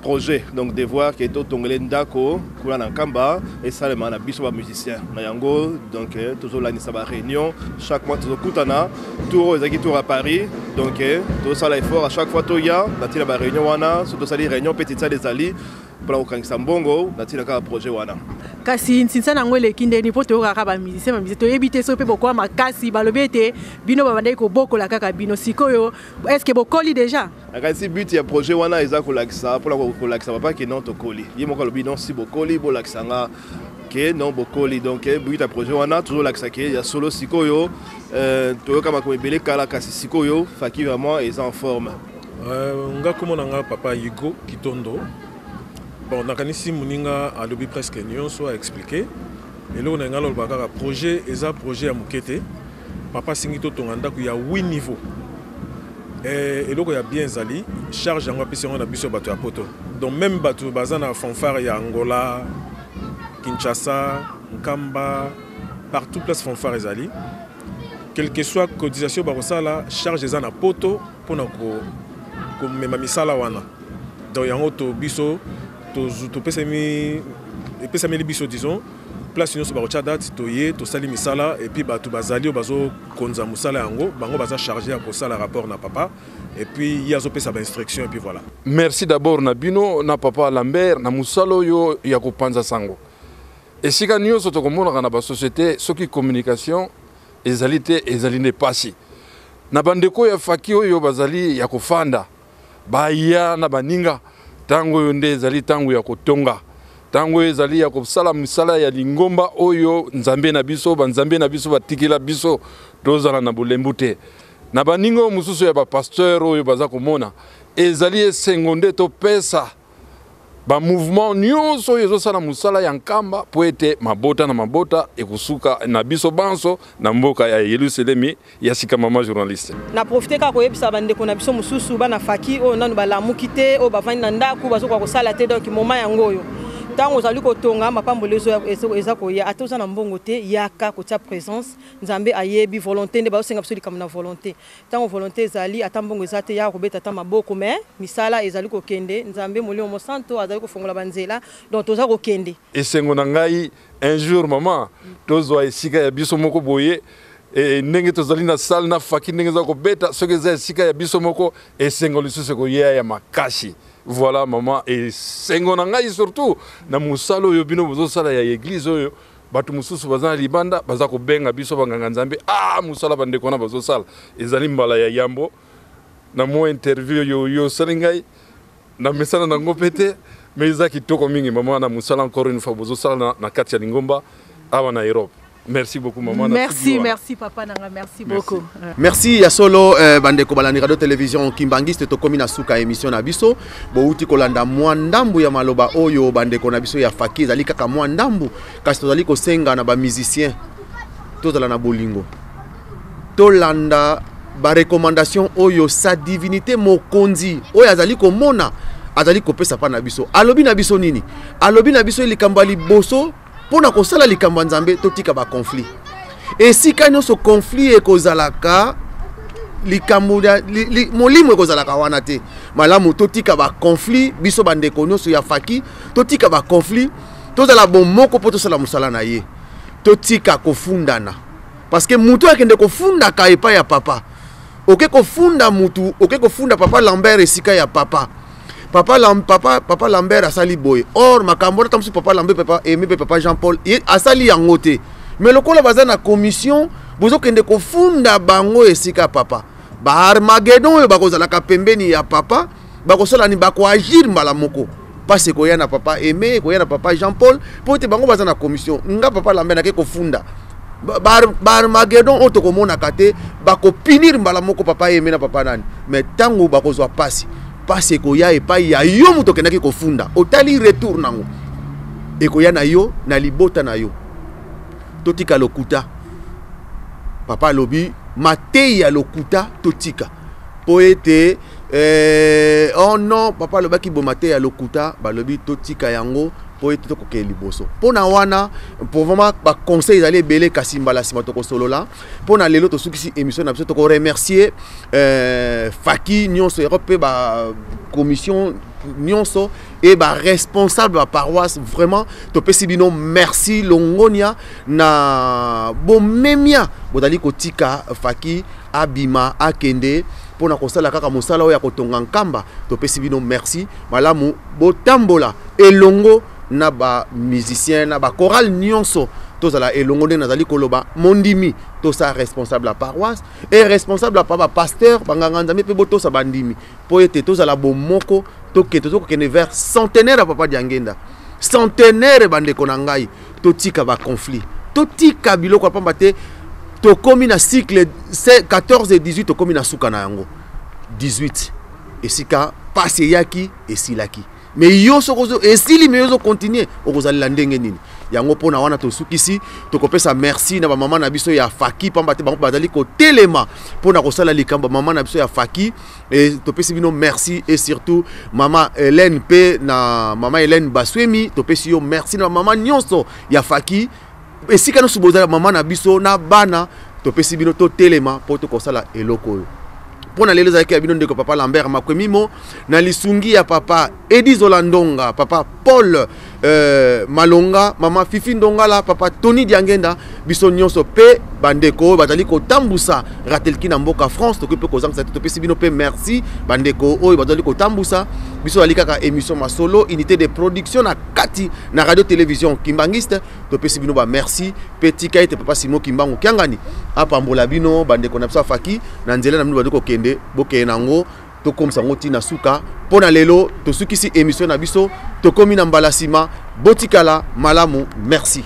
projet, donc devoir ke totongele ndako kuna na Nkamba, esalema na biso ba musicien na yango. Donc tozolandisa ba réunion chaque mois, tozokutana. Tour oyo ezalaki tour à Paris, donc tozosala effort à chaque fois toya na ntina ba réunion wana. So tosali réunion mpe tinsala ezali mpona kokangisa mbongo na ntina kaka projet wana. Kasi ntinsa yango eleki ndeni mpo toyokaka ba musicien, ba musicien toyebi te soki mpe bokoa makasi, balobi ete bino babandaki kobokola kaka bino, sikoyo est-ce que bokoli déjà? Nakanisi but ya projet wana eza kolakisa, mpona kolakisa papa ke non, tokoli. Ye moko alobi non, si bokoli bolakisa nga ke non, bokoli. Donc but ya projet wana tozolakisa ke ya solo sikoyo, toyoka makambo ebele kala, kasi sikoyo faki vraiment eza en forme. Nga kombo na nga Papa Hugo Kitondo. Bon, nakanisi moninga alobi presque nyonso, a expliqué. Eloko na ngai naloba kaka, projet eza projet ya moke te. Papa asengi totonga ndako ya 8 niveau. Eloko ya bien ezali charge yango apesi yango na biso bato ya poto. Donc même bato baza na fanfare ya Angola, Kinshasa, Nkamba, partout place fanfare ezali, quelle que soit cotisation bakosala, charge eza na poto mpona komema misala wana. Donc yango to biso Topesami, epesameli biso, disons, place nyonso bakotya date, toye, tosali misala. Et puis bato bazali oyo bazokonza mosala yango, bango baza chargé ya kosala rapport na papa, et puis ye azopesa bainstruction, et puis voilà. Merci d'abord na bino na papa Lambert na mosala oyo ya kopanza sango esika nyonso. Tokomonaka na basociété, soki communication ezali te, ezali nde pasi. Na bandeko ya faki oyo bazali ya kofanda, baya na baninga. Ntango oyo nde ezali ntango ya kotonga, ntango oyo ezali ya kosala misala ya lingomba oyo Nzambe na biso, banzambe na biso batikela biso. Tozala na bolembu te. Na baninga oyo mosusu ya bapasteur oyo baza komona, ezali esengo nde topesa bamouvement nyonso oyo ezosala mosala ya Nkamba, mpo ete mabota na mabota ekosuka na biso banso na mboka ya Yelusalemi ya sika. Mama journaliste. Na profite kaka koyebisa bandeko na biso mosusu, bana faki oyo nanu balamuki te, oyo bavandi na ndako, bazokoka kosala te. Donc moment yango oyo, ntango ozali kotonga, mapamboli eza koya. Ata oza na mbongo te, yaka kotia présence. Nzambe ayebi volonté nde bazosenga biso, likambo na volonté. Ntango volonté ezali, ata mbongo eza te, yaka kobeta ata maboko. Mais misala ezali kokende, Nzambe Molimo Mosanto azali kofongola banzela, donc toza kokende. Esengo na ngai, un jour, mama, tozwa esika ya biso moko boye. E, ndenge tozali na salle na faki, ndenge eza kobeta, soki eza esika ya biso moko, esengo lisusu ekoyeya ya makasi. Voilà, mama, esengo na ngai surtout na mosala oyo bino bozosala ya église oyo. Bato mosusu baza na libanda, baza kobenga biso banganga Nzambe: "Ah, mosala bandeko wana bazosala." Ezali mbala ya yambo na mwa interview oyo yo osali ngai. Na mesana nango mpe te, mais eza kitoko mingi, mama, na mosala encore une fois bozosala na kati ya lingomba awa na Europe. Merci beaucoup, mama. Merci, merci papa nanga, merci beaucoup. Merci ya solo. Bandeko balandi radio télévision Kimbangiste, tokomi na suka émission na biso. Bouti kolanda mwa ndambu ya maloba oyo bandeko na biso ya faki. Ezali kaka mwa ndambu, kasi tozali kosenga na bamusicien tozala na bolingo, tolanda barecommandation oyo sa divinité mokonzi oyo azali komona azali kopesa mpa na biso. Alobi na biso nini? Alobi na biso likambo ya liboso, mpo na kosala likambo ya Nzambe, totika baconflit. Esika nyonso conflit ekozalaka, likambo li, molimo ekozalaka wana te. Malamu totika baconflit. Biso bandeko nyonso ya faki, totika baconflit, tozala bomoko mpo tosala mosala na ye. Totika kofundana, parce que mutu akende kofundaka epai ya papa, oke kofunda mutu, oke kofunda papa Lambert esika ya papa. Papa Lambert asali boye, or makambo wana, mosusu papa Lambert, papa Aimé mpe papa Jean Paul ye asali yango te. Mais lokola baza na commission, bozokende kofunda bango esika ya papa. Baarmagedon oyo bakozalaka pembeni ya papa bakosala nini? Bakoagir mbala moko. Mpasi ekoya na papa Aimé, ekoya na papa Jean Paul, mpo ete bango baza na commission. Nga papa Lambert nake kofunda, baarmagedon oyo tokomonaka te bakopunir mbala moko papa Aimé na papa nani. Mais ntango bakozwa pasi, pasi ekoya epai ya yo moto okendaki kofunda. Otali retour nango ekoya na yo, na libota na yo. Totika lokuta. Papa alobi mateyi ya lokuta totika, mpo ete oh non, papa alobaki bo mateyi ya lokuta, balobi totika yango mpo ete tokokende liboso. Mpo na wana, pour vraiment baconseil ezali ebele, kasi mbala nsima tokosolola. Mpo na lelo, tosukisi émission na biso. Tokoremercier faki nyonso Europe mpe bacommission nyonso e baresponsable baparoisse. Vraiment topesi bino merci, longonia na bomemia bozali kotika faki abima akende mpona kosala kaka mosala oyo ya kotonga Nkamba. Topesi bino merci. Malamu botambola elongo na bamusicien, na bachorale nyonso. Tozala elongo. Ndenge nazali koloba, mondimi tosa responsable ya paroisse e responsable ya pa bapasteur, banganga Nzambe mpe botosa bandimi, mpo ete tozala bomoko. Toke, tozokokende vers centenaire ya papa Diangenda, centenaire. Bandeko na ngai, totika baconflit, totika biloko ya pamba te. Tokomi na cycle 14 et 18, tokomi na suka na yango. 18 esika pasi eyaki, esilaki. Mais yo soki esili, mais yo ozocontinue, okozalela ndenge nini yango? Mpona wana tosukisi. Tokopesa merci na bamama na biso ya faki, pamba te bango bazali kotelema mpona kosala likambo. Mama na biso ya faki e, topesi bino merci, et surtout mama Hélène mpe na mama Hélène Baswemi, topesi yo merci. Na bamama nyonso ya faki, esika nyonso bozala, mama na biso na bana, topesi bino. Totelema mpo tokosala eloko oyo. Mpo na lelo ezalaki ya bino ndeko papa Lambert Makwemimo na lisungi ya papa Edi Zola Ndonga, papa Paul Malonga, mama Fifi Ndongala, papa Tony Diangenda, biso nyonso pe bandeko oyo bazali kotambusa Ratelki na mboka France, tokoki pe kozangisa te, topesi bino pe merci bandeko oyo bazali kotambusa biso. Azali kaka émission masolo, unité de production na kati na radio télévision Kimbanguiste. Topesi bino ba merci pe tika ete papa Simon Kimbangu Kiangani apambola bino bandeko na biso afaki na nzela na bino bazali kokende, bokende nango tokomisa yango ntina suka. Mpo na lelo tosukisi émission na biso, tokomi na mbala nsima. Botikala malamu, merci.